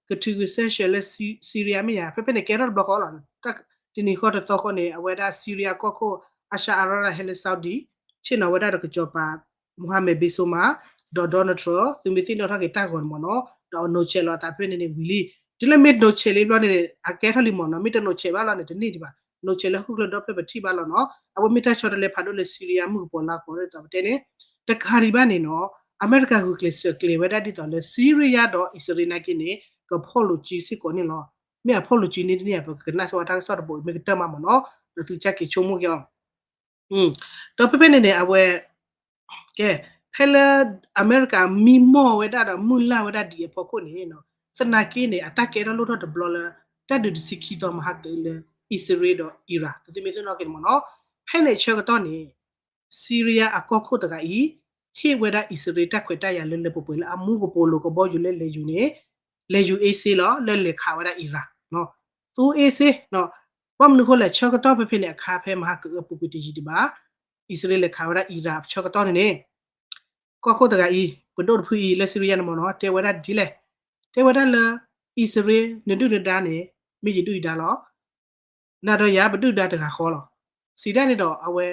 ကထုးကစဲးရှဲးလၢ Syria မ့ၢ်ဧါ, ဖဲဖဲန့ၣ် ကဲထီၣ်တဘျီဃီလီၤ. တနံၤဃီတသီဃီန့ၣ် အဝဲဒၣ် Syria ကီၢ်ခိၣ် Ashar Arara ဟဲလၢ Saudi ဆ့ၣ်နီၤဝဲဒၣ်ဒီးကစီၤပၤ Mohammed bin Salman ဒီး Donald Trump သုမ့ၢ်သ့ၣ်နီၣ်ထီၣ်က့ၤတၢ်ဂီၤန့ၣ်မ့ၢ်နီၤ, ဒီးအနိးဆဲးလီၤအသးဖဲန့ၣ်န့ၣ်ဝံၤလံ. တုၤလၢမ့ၢ်နိးဆဲးလံဘျီန့ၣ် အကဲထီၣ်လံမ့ၢ်နီၤ, မ့ၢ်တနိးဆဲးဘၣ်လီၤန့ၣ် တန့ၢ်ဒံးဘၣ်. နိးဆဲးလၢဟီၣ်ခိၣ်ချၢဒီဖျၢၣ်ပထံၣ်ဘၣ်လီၤနီၤ. အဝဲမ့ၢ်တၢ်ဆီတလဲဖးဒိၣ်လၢ Syria မုၢ်ကပီၤလါကပီၤဒ်သိးပတဲန့ၣ်, တကးဒံးဘၣ်န့ၣ်နီၤ, အမဲရကၤဂုာ်ကျဲးစၢးကျဲၤဝဲဒၣ်ဒ်သိးလၢ Syria ဒီးအံၣ်စရ့လးနာ်က့န့ၣ် ကဖီၣ်လိာ်စုစ့ၢ်ကီးန့ၣ်လီၤ. မ့ၢ်အဖီၣ်လိာ်စုန့ၣ်တန့ၢ် ပကနၣ်စ့ၢ်ဝဲတၢ်ကစီၣ်တဘိ မ့ၢ်ကတၢၢ်မးမ့ၢ်နီၤ, ဒီးသုကစၢ်က့ၤဆိကမိၣ်က့ၤအီၤ ဒီးဖဲဖဲန့ၣ်န့ၣ် အဝဲ ကဲ ဖဲလၢအမဲရကၤမံမီၢ်ဝဲဒၣ်ဒီးမုၢ်လၢ်ဝဲဒၣ်ဒ်အံၤအဖီခိၣ်န့ၣ် သနာ်က့န့ၣ် အတၢ်ကဲထီၣ်လိၣ်ထီၣ်တဘျီလၢ တၢ်ဒုးတဆံခံသီမဟါကလၢ အံၣ်စရ့လးဒီးအံရၣ် သုမ့ၢ်သ့ၣ်နီၣ်က့ၤန့ၣ်မ့ၢ်နီၤ, ဖဲန့ၣ်ဆၢကတီၢ်န့ၣ် စံရံယါအကီၢ်ခိၣ်တဂၤအံၤ ဟ့ၣ်ဝဲဒၣ်အံၣ်စရ့လးတၢ်ခွဲးတၢ်ယာ်လၢလၢပှဲၤပှဲၤလၢအမူကပိာ်လိၤကဘီယူၤလၢလဲၤယူၤန့ၣ် လဲၤယူၤအ့စ့လီၤ လၢလဲၤခးဝဲဒၣ်အံရၣ် သူအ့စ့ ဘၣ်မနုၤအဃိလဲၣ် ဆၢကတီၢ်ဖဲဖဲန့ၣ်အခါ ဖဲမဟါကအၢပူၤကွံာ်တယံာ်ဒံးဘၣ် အံၣ်စရ့လးလဲၤခးဝဲဒၣ်အံရၣ်ဆၢကတီၢ်န့ၣ်န့ၣ် ကီၢ်ခိၣ်တဂၤအံၤ ပဒိၣ်တဖုအံၤလၢစံရံယါန့ၣ်မ့ၢ်နီၤ တဲဝဲဒၣ်ဒ်လဲၣ်, တဲဝဲဒၣ်လၢ အံၣ်စရ့လး နဒုၣ်နဒါန့ၣ် မ့ၢ်ယဒုၣ်ယဒါလီၤ. နၤဒီးယၤပဒုၣ်ဒါတဂၤဃီလီၤ. စံးဒၣ်န့ၣ်ဒီးအဝဲ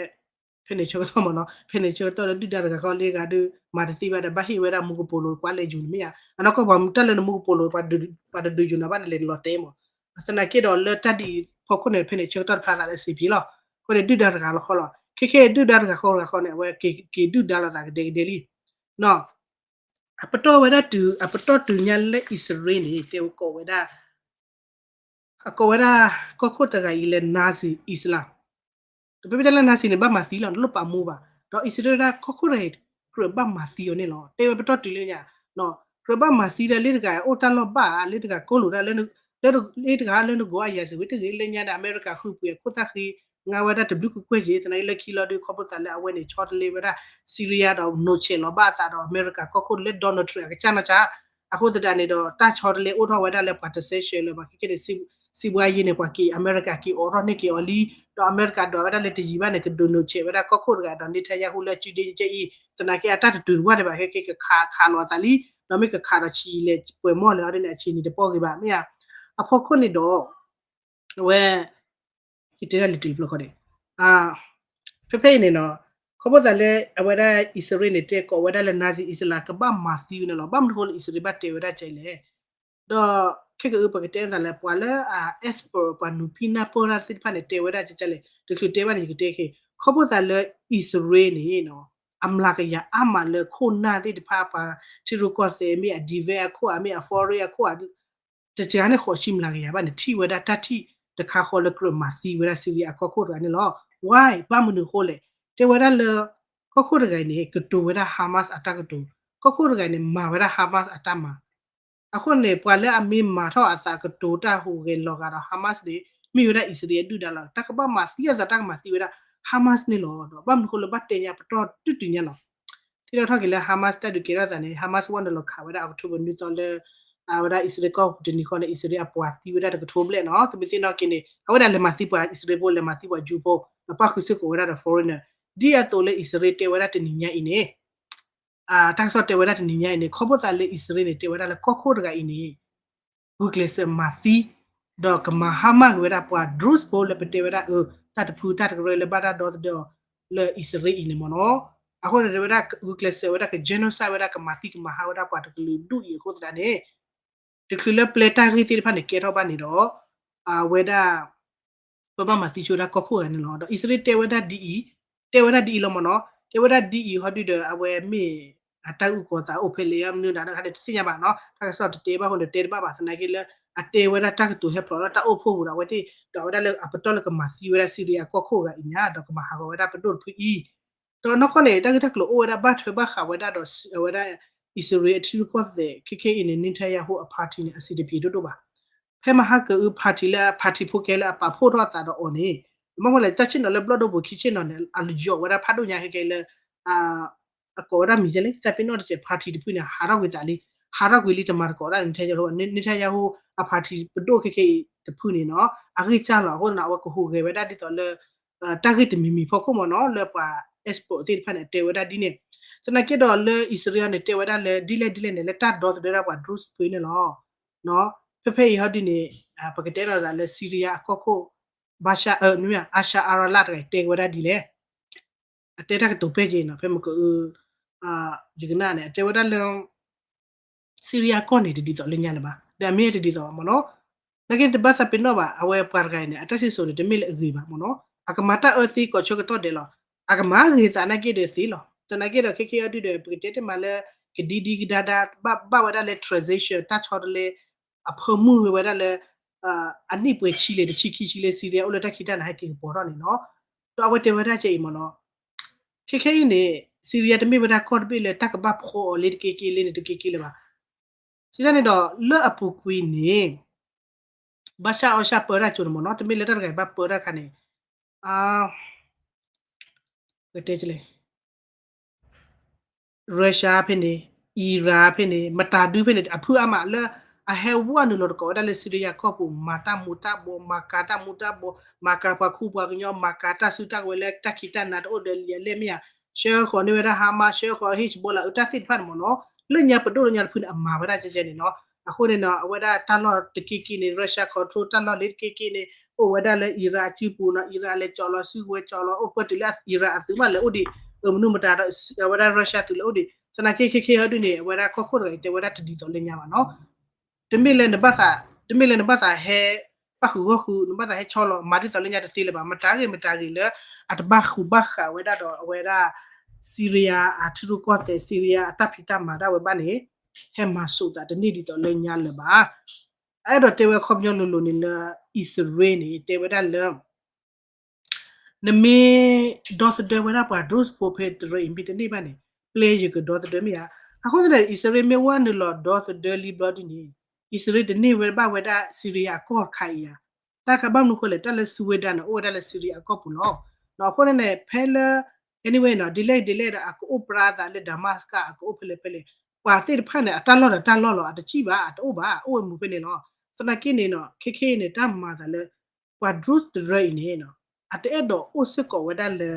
ဖဲန့ၣ်ဆၢကတီၢ်မ့ၢ်နီၤ ဖဲန့ၣ်ဆၢကတီၢ်လၢဒုၣ်ဒါတဂၤဃီလၢဂၤဒုး မၤတသ့ဘၣ်ဒီး ဘၣ်ဟ့ၣ်ဝဲဒၣ်မူကပိာ်လိၤကွၢ်လဲၤယူၤန့ၣ်မ့ၢ်ဧါ, အနီၢ်ကီၢ်ပှၤမူတၢ်လၢနမူကပိာ်လိၤ ပှၤတဒုးယူၤနၤဘၣ်န့ၣ်လဲၣ် နလီၤတဲမး. သနာ်က့ဒီးလၢတၢ်ဒ်အံၤဖီခိၣ်န့ၣ် ဖဲန့ၣ်ဆၢကတီၢ်တဖၣ်သးလၢစံးဖံးလီၤ. အဃိန့ၣ်ဒုၣ်ဒါတဂၤဃီလီၤ. ခဲခဲဒုၣ်ဒါတဂၤဃီတဂၤဃီန့ၣ် အဝဲက့ၤဒုၣ်ဒါလိာ်သးကဒဲကဒဲလံ အပတီၢ်ဝဲဒၣ်တုၤ အပတီၢ်တုၤညါလၢအံၣ်စရ့လးန့ၣ် တဲဝဲကိးဝဲဒၣ် အကိးဝဲဒၣ် ကီၢ်ခိၣ်တဂၤအံၤလၢ Nazi Islam ဒီးပမ့ၢ်တဲလၢ Nazi န့ၣ် ဘၣ်မၤသံလီၤ နလိၣ်ပာ်မူဘၣ်. ဒီးအံၣ်စရ့လးဝဲဒၣ်ကီၢ်ခိၣ်တဂၤအံၤ ကြၢးဘၣ်မၤသံအီၤန့ၣ်လီၤ. တဲဝဲပတီၢ်တုၤလၢညါ ကြၢးဘၣ်မၤသံဒီးလၢတဂၤအိၣ်တၢ်လီၢ်ဘၣ် လၢတဂၤကိၢ်လိာ်တၢ် လၢတဂၤလၢနကိးအရာဇဝင်တဂ့ၤ လၢညါန့ၣ် အမဲရကၤဃုပှ့ၤအခိၣ်သၣ်ဃံ ငါဝဲဒၣ်တဘျုးကွ့ၢ်ကွ့ၢ်က့ၤ သနာ်က့လၢခံလီၤဒုး ခီဖျိသးလၢအဝဲန့ၣ် ဆီတလဲဝဲဒၣ် စံရံယါဒီး နိးဆဲးလီၤဘၣ်အသးဒီး အမဲရကၤကီၢ်ခိၣ်လၢ Donald Trump အကစၢ်နီၢ်ကစၢ် အဃိသတးန့ၣ်ဒီး တၢ်ဆီတလဲအိၣ်ထီၣ်ဝဲဒၣ်လၢပှၤတစဲးဆှၢလၢၤဘၣ် ခဲကဲန့ၣ် စံးဘှါယ့န့ၣ် ပှၤက့ၤ အမဲရကၤက့ၤအိးထီၣ်န့ၢ်က့ၤအီၤလံ ဒီးအမဲရကၤဒွးဝဲဒၣ်လၢတယံာ်ဘၣ်န့ၣ် ကဒုးနိးဆဲးဝဲဒၣ်ကီၢ်ခိၣ်တဂၤဒီး Netanyahu လၢအစုဒ့ကဲအံၤ သနာ်က့အတၢ်တတုၤတဝၢ်ဒံးဘၣ် ခဲကဲကခးခးလီၤအသးလံ ဒီးမ့ၢ်ကခးဒီးဆံးလဲၤပှဲၤမီၢ်လၢၤအီၤဒ်န့ၣ် အဆံးန့ၣ်တပီၢ်ဂ့ၤဘၣ် မ့ၢ်ဧါ. အဖီခိၣ်န့ၣ်ဒီး အဝဲ ယတဲဒၣ်လံတုၤလံဖျိခီန့ၣ် ဖဲဖဲအံၤန့ၣ်နီၤ ခီဖျိသးလၢအဝဲဒၣ်အံၣ်စရ့လးန့ၣ် တဲကိးဝဲဒၣ်လၢ Nazi Islam ကဘၣ်မၤသံဝဲန့ၣ်လီၤ. ဘၣ်မနုၤဃိလၢအံၣ်စရ့လးဘၣ်တဲဝဲဒၣ်ကဲလဲၣ် ဒီးခဲကအုပကတဲသးလၢ ပှၤလၢအ expert ပှၤနုာ်ဖံနၢ်ပၢၢ်တၢ်သ့ၣ်တဖၣ်န့ၣ် တဲဝဲဒၣ်ကဲလဲၣ် တချုးတဲဘၣ်န့ၣ် ယကတဲခဲ ခီဖျိသးလၢအံၣ်စရ့လးန့ၣ် အမျးကယၤအါမးလၢခိၣ်နၢ်သ့ၣ်တဖၣ် ပှၤထံရူၢ်ကီၢ်သဲး မ့ၢ်အ defense အခိၣ် မ့ၢ်အ foreign အခိၣ် တစှၤန့ၣ်ဃိးဆံမျးကယၤဘၣ်န့ၣ် ထံၣ်ဝဲဒၣ်တၢ်ထံၣ်တခါဃီလၢကြၢးမၤသံဝဲဒၣ် Syria အကီၢ်ခိၣ်တဂၤန့ၣ်လီၤ. Why ဘၣ်မနုၤအဃိလဲၣ် တဲဝဲဒၣ်လၢ ကီၢ်ခိၣ်တဂၤအံၤန့ၣ် ကတိၤဝဲဒၣ် Hamas အတၢ်ကတိၤ ကီၢ်ခိၣ်တဂၤအံၤန့ၣ် မၤဝဲဒၣ် Hamas အတၢ်မၤ အဃိန့ၣ် ပှၤလၢအမ့ၢ်မၤထီၣ်အသးကတိၤတၢ်ဟူးဂဲၤလီၤဂာ်ဒီး Hamas န့ၣ် မ့ၢ်ဝဲဒၣ်အံၣ်စရ့လးအဒုၣ်ဒါလီၤ. တၢ်ကဘၣ်မၤသံအသး တၢ်ကမၤသံဝဲဒၣ် Hamas န့ၣ်လီၤ. ဒီးဘၣ်မနုၤအဃိလၢဘၣ်တဲညါပတီၢ်တုၤတုၤညါလီၤ. ထံၣ်ထီၣ်က့ၤလၢ Hamas တၢ်ဒုးကဲထီၣ်သးန့ၣ် Hamas ဝဲန့ၣ်လီၤခးဝဲဒၣ် October နွံသီလၢ အဝဲဒၣ်အံၣ်စရ့လးကီၢ်ပူၤတနံၤဃီန့ၣ် အံၣ်စရ့လးအပှၤသံဝဲဒၣ်တကထိဘျဲၣ်နီၤ. သုမ့ၢ်သ့ၣ်နီၣ်က့ၤန့ၣ် အဝဲဒၣ်လဲၤမၤသံပှၤအံၣ်စရ့လးဖိ လဲၤမၤသံပှၤ Jew ဖိ ဒီးပၣ်ဃုာ်စ့ၢ်ကီးဝဲဒၣ်ဒီး foreigner ဒ်အသိးလၢအံၣ်စရ့လးတဲဝဲဒၣ်တနံၤညါအံၤန့ၣ် တၢ်ကစီၣ် တဲဝဲဒၣ်တနံၤညါအံၤန့ၣ် ခီဖျိသးလၢအံၣ်စရ့လးန့ၣ် တဲဝဲဒၣ်လၢကီၢ်ခိၣ်တဂၤအံၤန့ၣ် ဂုာ်ကျဲးစၢးမၤသံ ဒီးကမၤဟါမၢ်က့ၤဝဲဒၣ်ပှၤ Druze ဖိလၢပတဲဝဲဒၣ် အၢ တၢ်တဖုတၢ်တကရၢလၢဘၣ်တၢ်ဒီသဒၢအီၤလၢအံၣ်စရ့လးအံၤန့ၣ်မ့ၢ်နီၤ. အဃိန့ၣ် တဲဝဲဒၣ်ဂုာ်ကျဲးစၢးဝဲဒၣ်က genocide ဝဲဒၣ် ကမၤသံကမၤဟါဝဲဒၣ်ပှၤတကလုာ်ဒူၣ်အံၤအဃိသတးန့ၣ် တချုးလၢပျဲတၢ်ဂ့ၢ်သ့ၣ်တဖၣ်န့ၣ်ကဲထီၣ်ဘၣ်န့ၣ်ဒီး အဝဲဒၣ် ပဘၣ်မၤသံဆိဝဲဒၣ်ကီၢ်ခိၣ်တဂၤန့ၣ်လီၤ. ဒီးအံၣ်စရ့လးတဲဝဲဒၣ်ဒ်အံၤ, တဲဝဲဒၣ်ဒ်အံၤလီၤမ့ၢ်နီၤ. တဲဝဲဒၣ်ဒ်အံၤဟီဒုဒီး အဝဲမ့ၢ်အတၢ်အုၣ်ကီၤသးအိၣ်ဖဲလဲၣ် မနုၤဒၣ်တခါန့ၣ် တသ့ၣ်ညါဘၣ်နီၤ. တၢ်ကစီၣ်တတဲဘၣ်အဃိန့ၣ် တဲတဘၣ်ဘၣ်သနာ်က့လၢ အတဲဝဲဒၣ်တၢ်ကတိၤဟဲဖျိးဒီးတၢ်အိၣ်ဖှိၣ်ပူၤဒီး အဝဲသ့ၣ်ဒီးအဝဲဒၣ်လၢအပတီၢ်လၢကမၤသံဝဲဒၣ် Syria အကီၢ်ခိၣ်တဂၤအံၤညါ ဒီးကမၤဟးဂီၤဝဲဒၣ်ပဒိၣ်တဖုအံၤ ဒီးနီၢ်ကီၢ်န့ၣ် တၢ်ဂ့ၢ်တၢ်ကျိၤအိၣ်ဝဲဒၣ်ဘၣ်ထွဲဘၣ်ဃးဝဲဒၣ်ဒီး အဝဲဒၣ် အံၣ်စရ့လးအထံရူၢ်ကီၢ်သဲး ခဲခဲအံၤန့ၣ် Netanyahu အ party န့ၣ် အဆံးတပျံၤဒိၣ်ဒိၣ်ဘၣ်. ဖဲမဟါကအု party လၢ party ဖိကဲလၢအပာ်ဖှိၣ်ထီၣ်အသးဒီးအီၤန့ၣ် မ့ၢ်မ့ၢ်လဲၣ် တၢ်ဆ့ၣ်နီၤလၢဘျီၣ်ဒိၣ်ပူၤခံဆ့ၣ်နီၤန့ၣ် အလီၤယိာ်ဝဲဒၣ်ဖးဒိၣ်ညါခဲခဲလၢ အကိးဝဲဒၣ်မံၤလဲၣ် သးပ့ၤနီၣ်တစဲး party တဖုန့ၣ် ဟးထီၣ်ကွံာ်သးလံ ဟးထီၣ်ကွံာ်လံတမၤသကိးဒၣ် Netanyahu အ party ပဒိၣ်ခဲခဲအံၤတဖုန့ၣ်နီၤ အဂံၢ်စၢ်လီၤ အဃိန့ၣ် အဝဲကဟူးဂဲၤဝဲဒၣ်ဒ်သိးလၢ တၢ်ဂ့ၢ်တမံၤမံၤဖီခိၣ်မ့ၢ်နီၤ လၢပှၤ expert သ့ၣ်တဖၣ်န့ၣ် တဲဝဲဒၣ်ဒ်န့ၣ် သနာ်က့ဒီးလၢအံၣ်စရ့လးန့ၣ် တဲဝဲဒၣ်လၢဒ်လဲၣ်ဒ်လဲၣ်န့ၣ် လၢတၢ်ဒီသဒၢဒၣ်ပှၤ Druze ဖိန့ၣ်လီၤ. ဖဲဖဲအံၤဟီဒုန့ၣ် ပကတဲလီၤသးလၢ Syria အကီၢ်ခိၣ် Bashar အၢ နမ့ၢ် Ashar al-Arab တဂၤ တဲဝဲဒၣ်ဒ်လဲၣ် အတဲတၢ်ကတိၤပဲၢ်က့ၤနီၤ ဖဲမက ယကနၣ်န့ၣ် အတဲဝဲဒၣ်လၢ Syria ကီၢ်န့ၣ် တဒ်သိးလၢညါလၢၤဘၣ် ဒီးအမ့ၢ်တဒ်သိးဘၣ်မ့ၢ်နီၤ နာ်က့တဘၣ်သးပ့ၤနီၣ်ဘၣ် အဝဲပှၤတဂၤအံၤန့ၣ် အတၢ်စံၣ်စိၤန့ၣ် တမ့ၢ်လၢအဂ့ၤဘၣ်မ့ၢ်နီၤ အကမၤတၢ်အၢသံကိးဆၢကတီၢ်ဒဲးလီၤ အကမၤဂ့ၤသးနာ်က့ဒီးသ့လီၤ သနာ်က့ဒီးခဲခဲအံၤဒုဒီး ပကတဲတမံၤလၢ ကဒံဒံကဒါဒါ ဘၣ်ဘၣ်ဝဲဒၣ်လၢ transition တၢ်ဆီတလဲ အဖၢမုၢ်ဝဲဒၣ်လၢ အနံၣ်ပှဲၤဆံလံ တဆံခံဆံလံ Syria အိၣ်လၢတၢ်ခံးတၢ်နၤဟဲက့ၤကပီၤထီၣ်န့ၣ်နီၤ. ဒီးအဝဲတဲဝဲဒၣ်ကဲအံၤမ့ၢ်နီၤ, ခဲခဲအံၤန့ၣ် Syria တမ့ၢ်ဝဲဒၣ်ကီၢ်တဘ့ၣ်လၢတၢ်ကဘၣ်ဖီအီၤလ့တက့က့လ့န့ၣ်တက့က့လၢၤဘၣ်. စံးတၢ်န့ၣ်ဒီး လၢအပူၤကွံာ်န့ၣ် ဘၣ်ဆၣ်အီၣ်ဆၣ်ပၢတၢ်ကၠိန့ၣ်မ့ၢ်နီၤ, တမ့ၢ်လၢတၢ်တဂၤဘၣ်ပၢတၢ်ခါန့ၣ် တဲလဲ Russia ဖဲန့ၣ် Iran ဖဲန့ၣ် မတၤဒုဖဲန့ၣ် အဖုအါမးလၢ အဟဲဝဲနုာ်လီၤတကိးဝဲဒၣ်လၢ Syria ကီၢ်ပူၤ မၤတၢ်မူၤတၢ်ဘှီး မၤကၤတၢ်မူၤတၢ်ဘှီး မၤကၤပှၤခူပှၤကညီ မၤကၤတၢ်စုတၢ်ကဝဲၤလၢတၢ်ခံးတၢ်နၤတအိၣ်ဒီးလံာ်အလဲၢ်မ့ၢ်ဧါ, ဆှၢဃီၤန့ၢ်ဝဲဒၣ် Hamas ဆှၢဃီၤ Hezbollah အတၢ်သ့ၣ်တဖၣ်န့ၣ်မ့ၢ်နီၤ, လၢညါပဒိၣ်လၢညါတဖုန့ၣ် အမၤဝဲဒၣ်ကဲကဲန့ၣ်နီၤ. အဃိန့ၣ်နီၤ အဝဲဒၣ်တၢ်လီၢ်တက့က့န့ၣ် Russia control တၢ်လီၢ်လ့တက့က့န့ၣ် အိၣ်ဝဲဒၣ်လၢ Iran အစုပူၤနီၤ, Iran လဲၤကၠီလီၤ စုကဝဲၤကၠီလီၤ အိၣ်ပှဲၤတုၤလၢ Iran အသုးမးလဲၤအိၣ်ဒံး, မနုၤမတၤဒီး အဝဲဒၣ် Russia သုးလဲၤအိၣ်ဒံး, သနာ်က့ခဲခဲအံၤဒ်န့ၣ် အဝဲဒၣ်ကီၢ်ခိၣ်တဂၤအံၤ တဲဝဲဒၣ်တဒ်သိးလၢညါဘၣ်နီၤ. တမ့ၢ်လၢနဘၣ်သး, တမ့ၢ်လၢနဘၣ်သးဟဲ ဘၣ်ဃုာ်ဂီၢ်ဃုာ် နဘၣ်သးဟဲဆီလီၤ မၤဒ်သိးလၢညါတသ့လၢၤဘၣ်, မတၤဂ့ၤမတၤဂ့ၤလၢ အတဘၣ်ဃူဘၣ်ဃးဝဲဒၣ်ဒီးအဝဲဒၣ် Syria အထံရူၢ်ကီၢ်သဲး Syria အတၢ်ဖံးတၢ်မၤဒၣ်ဝဲဘၣ်န့ၣ် ဟဲမၤစိာ်သးတန့ၢ်ဒ်သိးလၢညါလၢၤဘၣ်. အအဲၣ်ဒိးတဲဝဲခီပညီလိၤလိၤန့ၣ်လၢ အံၣ်စရ့လးန့ၣ် တဲဝဲဒၣ်လၢ နမ့ၢ်ဒီသဒၢဝဲဒၣ်ပှၤ drone ဖိဖဲတရၢအံၤမ့ၢ်တန့ၢ်ဘၣ်န့ၣ် ပျဲယကဒီသဒၢမ့ၢ်ဧါ. အဃိသတးန့ၣ် အံၣ်စရ့လးမ့ၢ်ဝဲနုာ်လီၤဒီသဒၢလံဘျီဒ်န့ၣ် အံၣ်စရ့လးတန့ၢ်ဝဲဘၣ်ဝဲဒၣ် Syria အကီၢ်တခါအံၤဧါ. တၢ်တခါဘၣ်မနုၤဃိလဲၣ် တၢ်လၢ Sweden န့ၣ် အိၣ်ဝဲဒၣ်လၢ Syria အကီၢ်ပူၤလီၤ. အဃိန့ၣ် ဖဲလၢ anyway နီၤ ဒ်လဲၣ်ဒ်လဲၣ်ဒီး အကအိၣ်ပြါသးလၢ Damascus အကအိၣ်ဖဲလဲၣ်ဖဲလဲၣ် ပှၤသ့ၣ်တဖၣ်န့ၣ် အတၢ်လီၢ်ဒီးတၢ်လီၢ်လီၤ အတစံၣ်ဘၣ် အတအိၣ်ဘၣ် အိၣ်ဝဲမူဖဲန့ၣ်လီၤ. သနာ်က့န့ၣ်နီၤ ခဲခဲအံၤန့ၣ် တၢ်မၤသးလၢ ပှၤ drone တရၢအံၤန့ၣ် အတအဲၣ်ဒိးအိၣ်စ့ၢ်ကီးဝဲဒၣ်လၢ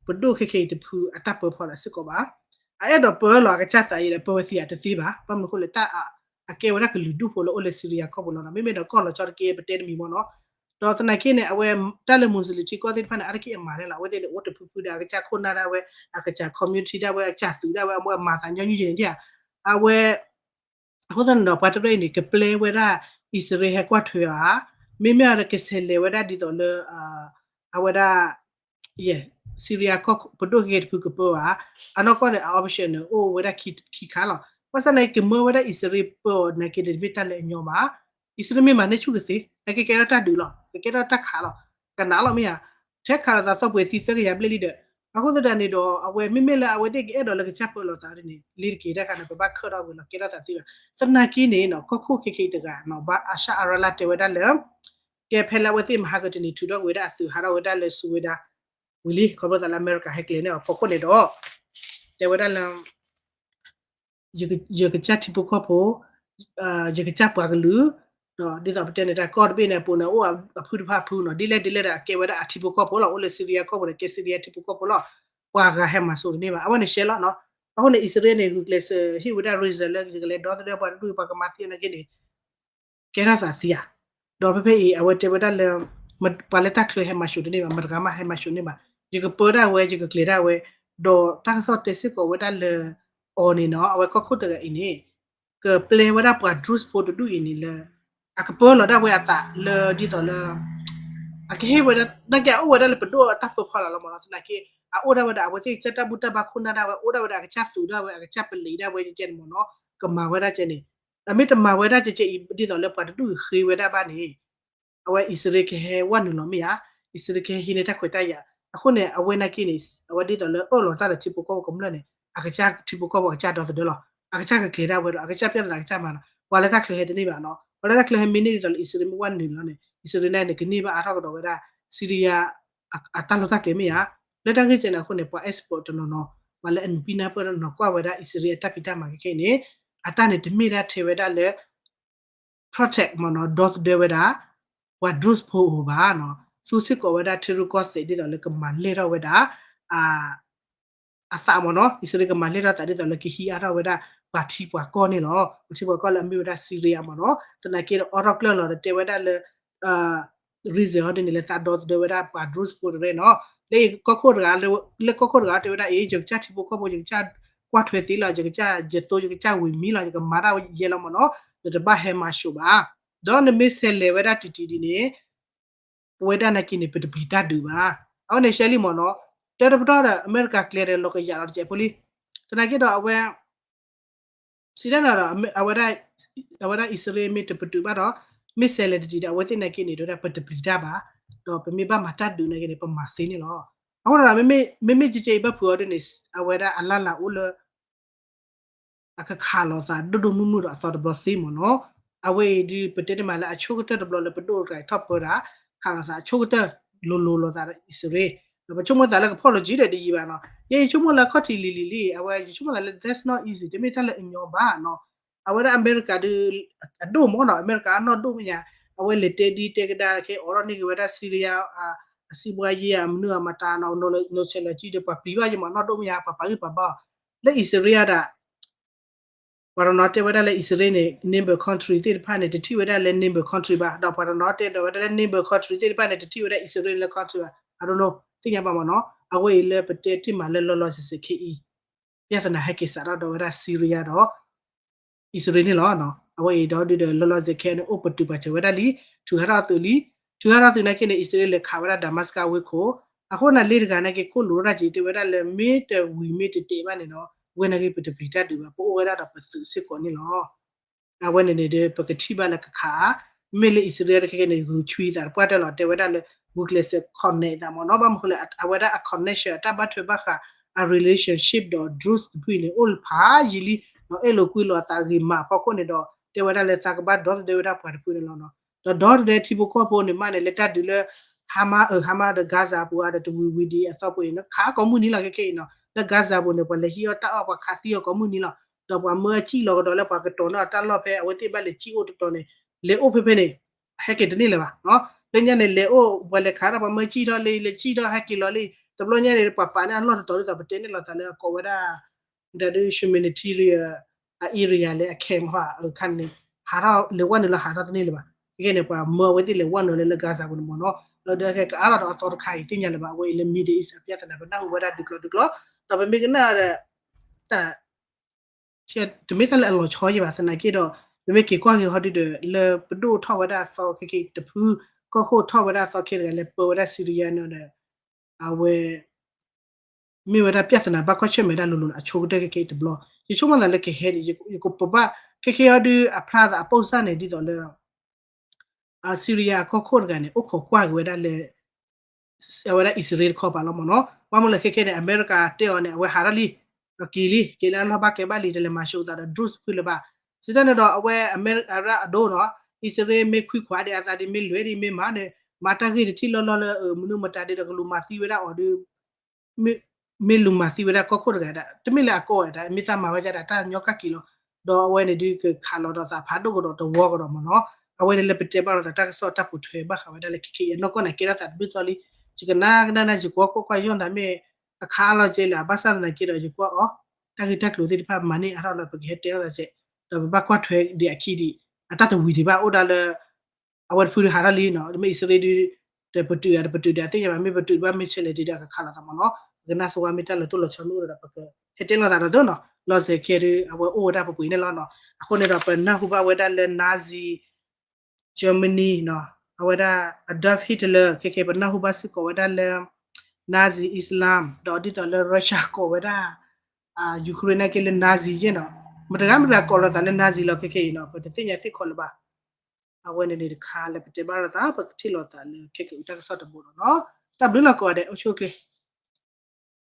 ပဒိၣ်ခဲခဲအံၤတဖုအတၢ်ပၢဖီလာ်စ့ၢ်ကီးဘၣ်. အအဲၣ်ဒိးပၢလီၤအကစၢ်သးအံၤဒီး ပၢဝဲသ့ဧါတသ့ဘၣ်. ဘၣ်မနုၤဃိလဲၣ် တၢ်အကဲဝဲဒၣ်ကလုာ်ဒူၣ်ဖိလၢအိၣ်လၢ Syria ကီၢ်ပူၤလီၤနီၤ. မ့မ့ၢ်ဒီးကီၢ်လီၤဆီတက့ၢ် ပတဲတမံၤမ့ၢ်နီၤ. ဒီးသနာ်က့န့ၣ် အဝဲတၢ်လၢ Muslim ထံကီၢ်သ့ၣ်တဖၣ်န့ၣ် အါတက့ၢ်အမၤလဲၣ်လီၤ. အဝဲသ့ၣ်န့ၣ် အိၣ်တဖုဖုဒီး အကစၢ်ခိၣ်နၢ်ဒၣ်ဝဲ အကစၢ် community ဒၣ်ဝဲ အကစၢ်သုးဒၣ်ဝဲ အမ့ၢ်အမၤသးညီနုၢ်ယဲန့ၣ်ဧါ. အဝဲ အဃိသတးန့ၣ်ဒီး ပှၤတရၢအံၤန့ၣ် ကပျဲဝဲဒၣ် အံၣ်စရ့လးဟဲကွၢ်ထွဲအီၤဧါ, မ့မ့ၢ်ဒီးကဆဲးလဲၤဝဲဒၣ်ဒ်သိးလၢ အဝဲဒၣ် ယဲ Syria ကီၢ်ပဒိၣ်ကဲတဖုကပၢအီၤဧါ, အနီၢ်ကီၢ်န့ၣ် အ option န့ၣ် အိၣ်ဝဲဒၣ်ခံခါလီၤ. ဘၣ်ဆၣ်သနာ်က့ ကမၢဝဲဒၣ်အံၣ်စရ့လးပၢအီၤနာ်က့န့ၣ် တမ့ၢ်တၢ်လၢအညီဘၣ်. အံၣ်စရ့လးမ့ၢ်မၤန့ၢ်ဆူၣ်ကသ့ နာ်က့ကဲထီၣ်တၢ်ဒုးလီၤ, ကကဲထီၣ်တၢ်ခးလီၤ, ကနးလီၤမ့ၢ်ဧါ. ထဲခးလိာ်သးသီပှဲၤသံသၢကယၤဘျဲၣ်လံဒီး အဃိသတးန့ၣ်ဒီး အဝဲမ့မ့ၢ်လၢအဝဲသ့ၣ်ကအဲၣ်ဒိးလၢကစၢ်ပၢလီၤသးဒ်န့ၣ် လ့ၤတက့ၤတၢ်ခါန့ၣ် ပဘၣ်ခၢၣ်ထီၣ်ဝံၤလီၤ ကဲထီၣ်သးသ့ဘၣ်. သနာ်က့န့ၣ်နီၤ ကီၢ်ခိၣ်ခဲခဲအံၤတဂၤနီၤ ဘၣ်အၤၡၣ်အရၤလၢ်တဲဝဲဒၣ်လၢ ကဲဖဲလၢအဝဲသ့ၣ်မဟါကတနံၤ ထုးထီၣ်ကွံာ်ဝဲဒၣ်အသုးဟးထီၣ်ဝဲဒၣ်လၢ Sweden ဝံၤလံ ခီဖျိသးလၢအမဲရကၤဟဲကျဲၤန့ၢ်အဖီခိၣ်န့ၣ်ဒီး တဲဝဲဒၣ်လၢ ယကစၢ်ထံဖိကီၢ်ဖိ ယကစၢ်ပှၤကလုာ် ဒီးဒ်သိးပတဲန့ၣ် တၢ်ကီၢ်တဘ့ၣ်န့ၣ် အပူၤန့ၣ် အိၣ်အဖုတဖၣ်အဖုနီၤ ဒ်လဲၣ်ဒ်လဲၣ်ဒီး အကဲဝဲဒၣ်အထံဖိကီၢ်ဖိလီၤ. အိၣ်လၢ Syria ကီၢ်ပူၤန့ၣ် ကဲ Syria ထံဖိကီၢ်ဖိလီၤ. ပှၤဂၤဟဲမၤစိာ်တန့ၢ်ဘၣ်. အဝဲန့ၣ်ရှဲလီၤနီၤ. အဃိန့ၣ် အံၣ်စရ့လးန့ၣ် ဂုာ်ကျဲးစၢးဟ့ၣ်ဝဲဒၣ် reason လၢယကလဲၤဒီသဒၢပှၤတဒူၣ် ပှၤကမၤသံနာ်က့န့ၣ် ကဲထီၣ်သးသ့ဧါ. ဒီးဖဲဖဲအံၤ အဝဲတဲဝဲဒၣ်လၢ ပှၤလၢတၢ်ချၢဟဲမၤစိာ်တန့ၢ်ဘၣ်, မတဂၤမးဟဲမၤစိာ်န့ၢ်ဘၣ်. ယကပၢဒၣ်ဝဲ ယကကျဲၤဒၣ်ဝဲ, ဒီးတၢ်ကစီၣ်တဲစ့ၢ်ကီးဝဲဒၣ်လၢ အီၤန့ၣ်နီၤ အဝဲကီၢ်ခိၣ်တဂၤအံၤန့ၣ် ကပျဲဝဲဒၣ်ပှၤ drone ဖိတဒူၣ်အံၤန့ၣ်လၢ အကပၢလီၤဒၣ်ဝဲအသးလၢဒ်သိးလၢ အကဟ့ၣ်ဝဲဒၣ် နာ်က့အအိၣ်ဝဲဒၣ်လၢပဒိၣ်အတၢ်ပၢဖီလာ်လီၤမ့ၢ်နီၤ. သနာ်က့ အအိၣ်ဒၣ်ဝဲဒၣ် အဝဲသ့ၣ်ကစၢ်တၢ်ဘူၣ်တၢ်ဘါခိၣ်နၢ်ဒၣ်ဝဲ အိၣ်ဒၣ်ဝဲဒၣ်အကစၢ်သုးဒၣ်ဝဲ အကစၢ်ပလံၤဒၣ်ဝဲကဲန့ၣ်မ့ၢ်နီၤ ကမၤဝဲဒၣ်ကဲန့ၣ် အမ့ၢ်တမၤဝဲဒၣ်ကဲကဲအံၤ ဒ်သိးလၢပှၤတဒူၣ်အံၤဃ့ဝဲဒၣ်ဘၣ်န့ၣ် အဝဲအံၣ်စရ့လးကဟဲဝဲနုာ်လီၤမ့ၢ်ဧါ, အံၣ်စရ့လးကဟဲဟံးန့ၢ်တၢ်ခွဲးတၢ်ယာ်. အဃိန့ၣ် အဝဲနာ်က့န့ၣ် အဝဲဒ်သိးလၢအၢၣ်လီၤတၢ်ဒီးထံဖိကီၢ်ဖိကမျၢၢ်န့ၣ် အကစၢ်ထံဖိကီၢ်ဖိအကစၢ်ဒီသဒၢလီၤ. အကစၢ်ကကျဲၤဒၣ်ဝဲဒီး အကစၢ်ပျၢ်သနာ်ကစၢ်မၤနီၤ ပှၤလၢတၢ်ချၢဟဲတန့ၢ်ဘၣ်နီၤ. ပှၤလၢတၢ်ချၢဟဲမ့ၢ်န့ၢ်ဒ်သိးလၢ အံၣ်စရ့လးမ့ၢ်ဝဲနုာ်လီၤန့ၣ် အံၣ်စရ့လးန့ၣ် ကန့ၢ်ဘၣ်အါထီၣ်ကဒီးဝဲဒၣ် Syria အတၢ်လီၢ်တၢ်ကျဲမ့ၢ်ဧါ. လၢတၢ်ဂ့ၢ်ကဲန့ၣ်အဃိန့ၣ် ပှၤ expert တနီၤနီၤ ပှၤလၢအနုာ်ပံနၢ်ပၢၢ်တနီၤနီၤ ကွၢ်ဝဲဒၣ်အံၣ်စရ့လးအတၢ်ဖံးတၢ်မၤခဲခဲအံၤန့ၣ် အတၢ်န့ၣ်တမ့ၢ်ဒၣ်ထဲဝဲဒၣ်လၢ protect မ့ၢ်နီၤ ဒီသဒၢဝဲဒၣ် ပှၤ drone ဖိဧိၤဘၣ်နီၤ. သူစ့ၢ်ကီးဝဲဒၣ်ထံရူၢ်ကီၢ်သဲးဒ်သိးလၢ ကမၤလဲၢ်ထီၣ်ဝဲဒၣ် အသးမ့ၢ်နီၤ. အံၣ်စရ့လးကမၤလဲၢ်ထီၣ်သးဒ်သိးလၢကဟံးအါထီၣ်ဝဲဒၣ် ပှၤထံပှၤကီၢ်န့ၣ်လီၤ. ပှၤထံပှၤကီၢ်လၢအမ့ၢ်ဝဲဒၣ် Syria မ့ၢ်နီၤ. သနာ်က့ဒီးအိးထီၣ်ကျၢၢ်လီၤဒီးတဲဝဲဒၣ်လၢ reason ဟီဒ်န့ၣ် လၢသးဒီသဒၢဝဲဒၣ်ပှၤ drone ဖိတရၢနီၤ. လၢကီၢ်ခိၣ်တဂၤ လၢကီၢ်ခိၣ်တဂၤတဲဝဲဒၣ် အ့ ယကစၢ်ထံဖိကီၢ်ဖိ ယကစၢ်ကွၢ်ထွဲသ့လီၤ, ယကစၢ်ယသိ ယကစၢ်ဝံၤမံလီၤ, ယကမၤတၢ်ယဲလီၤမ့ၢ်နီၤ, နတဘၣ်ဟဲမၤၡိးဘၣ်. ဒီးနမ့ၢ်ဆဲးလဲၤဝဲဒၣ်တံၢ်တံၢ်ဒ်န့ၣ် ပဝဲဒၣ်နာ်က့န့ၣ် ပတပျံၤတၢ်ဒုးဘၣ်. အဝဲန့ၣ်ရှဲလံမ့ၢ်နီၤ, တၢတပတီၢ်ဒီး အမဲရကၤကျဲဒီးလီၤကယၤလီၤတစဲးဖိလံ. သနာ်က့ဒီးအဝဲ စံးတၢ်န့ၣ်ဒီး အဝဲဒၣ် အံၣ်စရ့လးမ့ၢ်တပတုာ်ဘၣ်ဒီး မ့ၢ်စဲးလဲၤတတံၤဒီး အဝဲသ့ၣ်နာ်က့န့ၣ် တဲဝဲဒၣ်ပတပျံၤတၢ်ဘၣ်, ဒီးပမ့ၢ်ဘၣ်မၤတၢ်ဒုးနာ်က့န့ၣ် ပမၤသ့န့ၣ်လီၤ. အဃိဒီး မ့မ့ၢ်ကဲကဲအံၤဘၣ်ဖုးအီၤဒ်န့ၣ် အဝဲဒၣ်အလၢ်လၢ်အိၣ်လၢ အကခးလိာ်သးဒိၣ်ဒိၣ်မုၢ်မုၢ်ဒီးအသီတဘျီသ့မ့ၢ်နီၤ. အဝဲအံၤဒုး ပတဲတမံၤလၢအဆိကတၢၢ်တဘျီလၢပဒိၣ်တဂၤအံၤထီၣ်ပၢတၢ် ခးလိာ်သးအဆိကတၢၢ်လိၤလိၤလိာ်သးဒီးအံၣ်စရ့လး, ဒီးပဆိကမိၣ်သးလၢကဖီၣ်လိာ်ကံဒီးတယံာ်ဘၣ်နီၤ. ယဲယဆိကမိၣ်လၢအခီၣ်ထံးလံၤလံၤလံ အဝဲယဆိကမိၣ်သးလၢ that's not easy တမ့ၢ်တၢ်လၢအညီဘၣ်နီၤ. အဝဲဒၣ်အမဲရကၤဒုး အဒိၣ်မ့ၢ်နီၤ, အမဲရကၤအနီၢ်ဒိၣ်မ့ၢ်ညါ, အဝဲလဲၤတဲဒ်တဲကဒါခဲအံၤ အိးထီၣ်န့ၢ်က့ၤဝဲဒၣ် Syria အစံးဘှါယ့ၢ် အမနုၤအမတၤနီၤ နီၤဆဲးလီၤကံဒီးပှၤပျံၤဘၣ်ယဲၢ်မ့ၢ်နီၢ်ဒိၣ်မ့ၢ်ညါ ပှၤပာ်ဂံၢ်ပာ်ဘါအီၤ လၢအံၣ်စရ့လးဒၣ် ပှၤတနီၤတဲဝဲဒၣ်လၢအံၣ်စရ့လးန့ၣ် neighbor country သ့ၣ်တဖၣ်န့ၣ် တထံၣ်ဝဲဒၣ်လၢ neighbor country ဘၣ်, ဒီးပှၤတနီၤတဲဒီးဝဲဒၣ်လၢ neighbor country သ့ၣ်တဖၣ်န့ၣ် တထံၣ်ဝဲဒၣ်အံၣ်စရ့လးလၢ country ဘၣ်, I don't know သ့ၣ်ညါဘၣ်မ့ၢ်နီၤ. အဝဲအံၤလၢပတဲတ့ၢ်မးလၢလီၤလီၤဆဲးဆဲးခဲအံၤ ပြဿနာဟဲက့ၤစးထီၣ်ဒီးဝဲဒၣ် Syria ဒီး အံၣ်စရ့လးန့ၣ်လီၤ. အဝဲအံၤဒီးဒုးဒီးလီၤလီၤဆဲးဆဲးခဲန့ၣ် အိၣ်ပတုာ်ပာ်စၢၤဝဲဒၣ်လံ, ထုးဟးထီၣ်သုးလံ, ထုးဟးထီၣ်သုးနာ်က့န့ၣ် အံၣ်စရ့လးလဲၤခးဝဲဒၣ် Damascus ဝ့ၢ်ခိၣ်, အဃိန့ၣ်လ့တဂၤနာ်က့ ခိၣ်လိာ်တၢ်က့ၤတဲဝဲဒၣ်လၢ မ့ၢ်တဝံၤမ့ၢ်တတဲာ်ဘၣ်န့ၣ်ဒီး ဝဲနာ်က့ပတပျံၤတၢ်ဒုးဘၣ် ပအိၣ်ဝဲဒၣ်ဒီးပသုးစ့ၢ်ကီးန့ၣ်လီၤ. အဝဲန့ၣ်န့ၣ်ဒီး ပကထံၣ်ဘၣ်လၢကခး, မ့မ့ၢ်လၢအံၣ်စရ့လးတခါခဲန့ၣ် ဂုာ်ဆူၣ်သးတပှၢ်တၢၢ်လီၤ တဲဝဲဒၣ်လၢ ဂုာ်ကျဲးစၢး connect သးမ့ၢ်နီၤ. ဘၣ်မနုၤဃိလဲၣ် အဝဲဒၣ်အ connection အတၢ်ဘၣ်ထွဲဘၣ်ဃး အ relationship ဒီး Druze တဖုန့ၣ် အိၣ်ဖးယံာ်လံ, ဒီးအဲၣ်လိာ်ကွံလိာ်အသးဂ့ၤမးအဖီခိၣ်န့ၣ်ဒီး တဲဝဲဒၣ်လၢသးကဘၣ်ဒီသဒၢဝဲဒၣ်ပှၤတဖုန့ၣ်လီၤနီၤ. ဒီးဒီသဒၢထံဖိကီၢ်ဖိန့ၣ်မးန့ၣ် လၢတၢ်ဒုးလၢ Hamas အ Hamas ဒီး Gaza ပူၤအါဒီးတဝံၤဝံၤဒံးအသီပူၤအံၤနီၤ ခးကိးမုၢ်နံၤလီၤခဲခဲအံၤနီၤ. လၢ Gaza ပူၤန့ၣ် ပှၤလဲၤဟံးအီၣ်တၢ်အီၣ် ပှၤခးသံအီၤကိးမုၢ်နံၤလီၤ. ဒီးပှၤမၢအစံၣ်လီၤကဒီးလၢပှၤကတီၤန့ၢ်အီၤတၢ်လီၢ်ဖဲအဝဲသ့ၣ်ဘၣ်လဲၤစံၣ်အိၣ်တတီၤန့ၣ် လဲၤအိၣ်ဖဲဖဲန့ၣ် ဟဲက့ၤတန့ၢ်လၢၤဘၣ်. လၢညါန့ၣ် လဲၤအိၣ်ပှၤလဲၤခးတၢ် ပှၤမၢစံၣ်ထီၣ်လၢ လဲၤစံၣ်ထီၣ်ဟဲက့ၤလီၤလံ. တဘျီညါန့ၣ် ပှၤပာ်န့ၢ်အလီၢ်တတီၤဒ်သိး ပတဲန့ၢ်လိာ်သးလၢအကိးဝဲဒၣ် ဒီးဒုး humanitarian အ area လၢအ camp ဟီ အခါန့ၣ် ဟးထီၣ်လဲၤဝဲနုာ်လီၤ ဟးထီၣ်တန့ၢ်လၢၤဘၣ်. ခဲကဲန့ၣ် ပှၤမၢအဝဲသ့ၣ်လဲၤဝဲနုာ်လၢလၢ Gaza ပူၤန့ၣ်မ့ၢ်နီၤ. ဒီးကကအါထီၣ်ဒီးအသီတခါအံၤ သ့ၣ်ညါလၢၤဘၣ် အဝဲအံၤလၢ Middle East အပြဿနာ ပနၢ်ဟူဝဲဒၣ်ဒုးကျီဒုးကျီ ဒီးပမ့ၢ်ကနၣ်ဒီး တၢ် တမ့ၢ်တၢ်လၢအလီၤဆီယဲၢ်ဘၣ် သနာ်က့ဒီး ပမ့ၢ်က့ၤကွၢ်က့ၤဟီဒုဒီး လၢပဒိၣ်ထီၣ်ဝဲဒၣ်အသီခဲက့ၤတဖု ကီၢ်ခိၣ်ထီၣ်ဝဲဒၣ်အသီခဲတဂၤလၢပၢဝဲဒၣ် Syria န့ၣ်ဒီး အဝဲ မ့ၢ်ဝဲဒၣ်ပြဿနာဘၣ်ကွၢ်ဆၢၣ်မဲာ်ဒၣ်လိၤလိၤန့ၣ် အဆိကတၢၢ်ခဲက့ၤတဘျီ ယဆိကမိၣ်သးလၢကဟဲဒံး ယကပဘၣ် ခဲခဲဟီဒုအဖျါသးအပိၢ်စၢ်န့ၣ် ဒ်သိးလၢ အ Syria အကီၢ်ခိၣ်တဂၤန့ၣ် အိၣ်ခိးကွၢ်က့ၤဝဲဒၣ်လၢ အဝဲဒၣ်အံၣ်စရ့လးတခီပၤလီၤမ့ၢ်နီၤ. ဘၣ်မနုၤလဲၣ်ခဲခဲန့ၣ် အမဲရကၤတဲအီၤန့ၣ် အဝဲဟးထီၣ်လံ ဒီးက့ၤလံ က့ၤလၢအလီၢ်ဘၣ်ကဲဘၣ်လံ တလဲၤမၤၡိသးဒီး Druze ဖုလၢၤဘၣ်. စံးတၢ်န့ၣ်ဒီး အဝဲအမဲရကၤအဒိနီၤ အံၣ်စရ့လးမ့ၢ်ခွံခွါဒံးအသးဒံး မ့ၢ်လွဲဒံး မ့ၢ်မၤန့ၣ် မၤတၢ်ဂ့ၢ်တထံၣ်လီၢ်လီၢ်လၢ မနုၤမတၤဒ်ဒီးကလူၤမၤသံဝဲဒၣ်အီၤဒီး မ့ၢ်လူၤမၤသံဝဲဒၣ်ကီၢ်ခိၣ်တဂၤဒၣ် တမ့ၢ်လၢအကီၢ်ဝဲဒၣ် မ့ၢ်သးမၤဝဲဒၣ်တၢ်ညီကၢ်က့ၤလီၤ. ဒီးအဝဲန့ၣ်ဒုးကခးလီၤဒီးသးဖးဒိၣ်ကဒီးတဝီကဒီးမ့ၢ်နီၤ. အဝဲန့ၣ်လၢပတဲဘၣ်လိာ်သးတၢ်ကစီၣ်တၢ်ပိာ်ထွဲဘၣ်ဃးဝဲဒၣ်လၢခဲခဲအံၤအနီၢ်ကီၢ်န့ၣ် ကဲထီၣ်သးတဘျုးသီလံ. ယကနၣ်ကနၣ်နၢ်ယကွၢ်ကွၢ်ကွၢ်ယီၢ်သးမ့ၢ် အခါအလီၤကဲလၢၤ ဘၣ်ဆၣ်သနာ်က့ဒီးယကွၢ်အီၤ တၢ်ဂ့ၢ်တၢ်ကျိၤသ့ၣ်တဖၣ်မၤန့ၢ်အါထီၣ်လၢပကဟဲတဲလိာ်သးစဲး ဒီးပဘၣ်ကွၢ်ထွဲဒံးအခံဒံး အတၢ်တဝံၤဒံးဘၣ်အိၣ်ဒၣ်လၢ အဝဲတဖုဒုးဟးထီၣ်လံနီၤ မ့ၢ်အံၣ်စရ့လးဒုး တပတုာ်ဒံးတပတုာ်ဒံး အသ့ၣ်ညါဘၣ် မ့ၢ်ပတုာ်ဒံးဘၣ်မ့ၢ်ဆဲးလဲၤဒံးဒီးကခးလိာ်သးမ့ၢ်နီၤ ပကနၢ်စ့ၢ်ဝဲမ့ၢ်တၢ်လီၤတိၢ်လီၤဆီမ့ၢ်အိၣ်ဒီး ပကဟဲတဲလိာ်သးဒီးသိးနီၤ လီၤစဲးခဲဒုး အဝဲအိၣ်ဝဲဒၣ်ပပှ့ၤန့ၣ်လီၤနီၤ အဃိန့ၣ်ဒီးပနၢ်ဟူဘၣ်ဝဲဒၣ်လၢ Nazi Germany နီၤ အဝဲဒၣ် Adolf Hitler ခဲခဲပနၢ်ဟူဘၣ်စ့ၢ်ကီးဝဲဒၣ်လၢ Nazi Islam ဒီးဒ်သိးလၢ Russia ကိးဝဲဒၣ် Ukraine နာ်က့လၢ Nazi ယဲၢ်နီၤ မတဂၤမတဂၤကိးလိာ်သးလၢ Nazi လီၤခဲခဲအံၤနီၤ ပတသ့ၣ်ညါသ့ၣ်ခီလၢၤဘၣ် အဝဲန့ၣ်န့ၣ်တခါလၢပတဲဘၣ်လိာ်သး ပကထံၣ်လိာ်သးလၢခဲကတၢၢ်တၢ်ကစီၣ်တဘိဒီးနီၤ တၢ်ဘျုးလီၤကိးဂၤဒဲး အိၣ်ဆူၣ်အိၣ်ချ့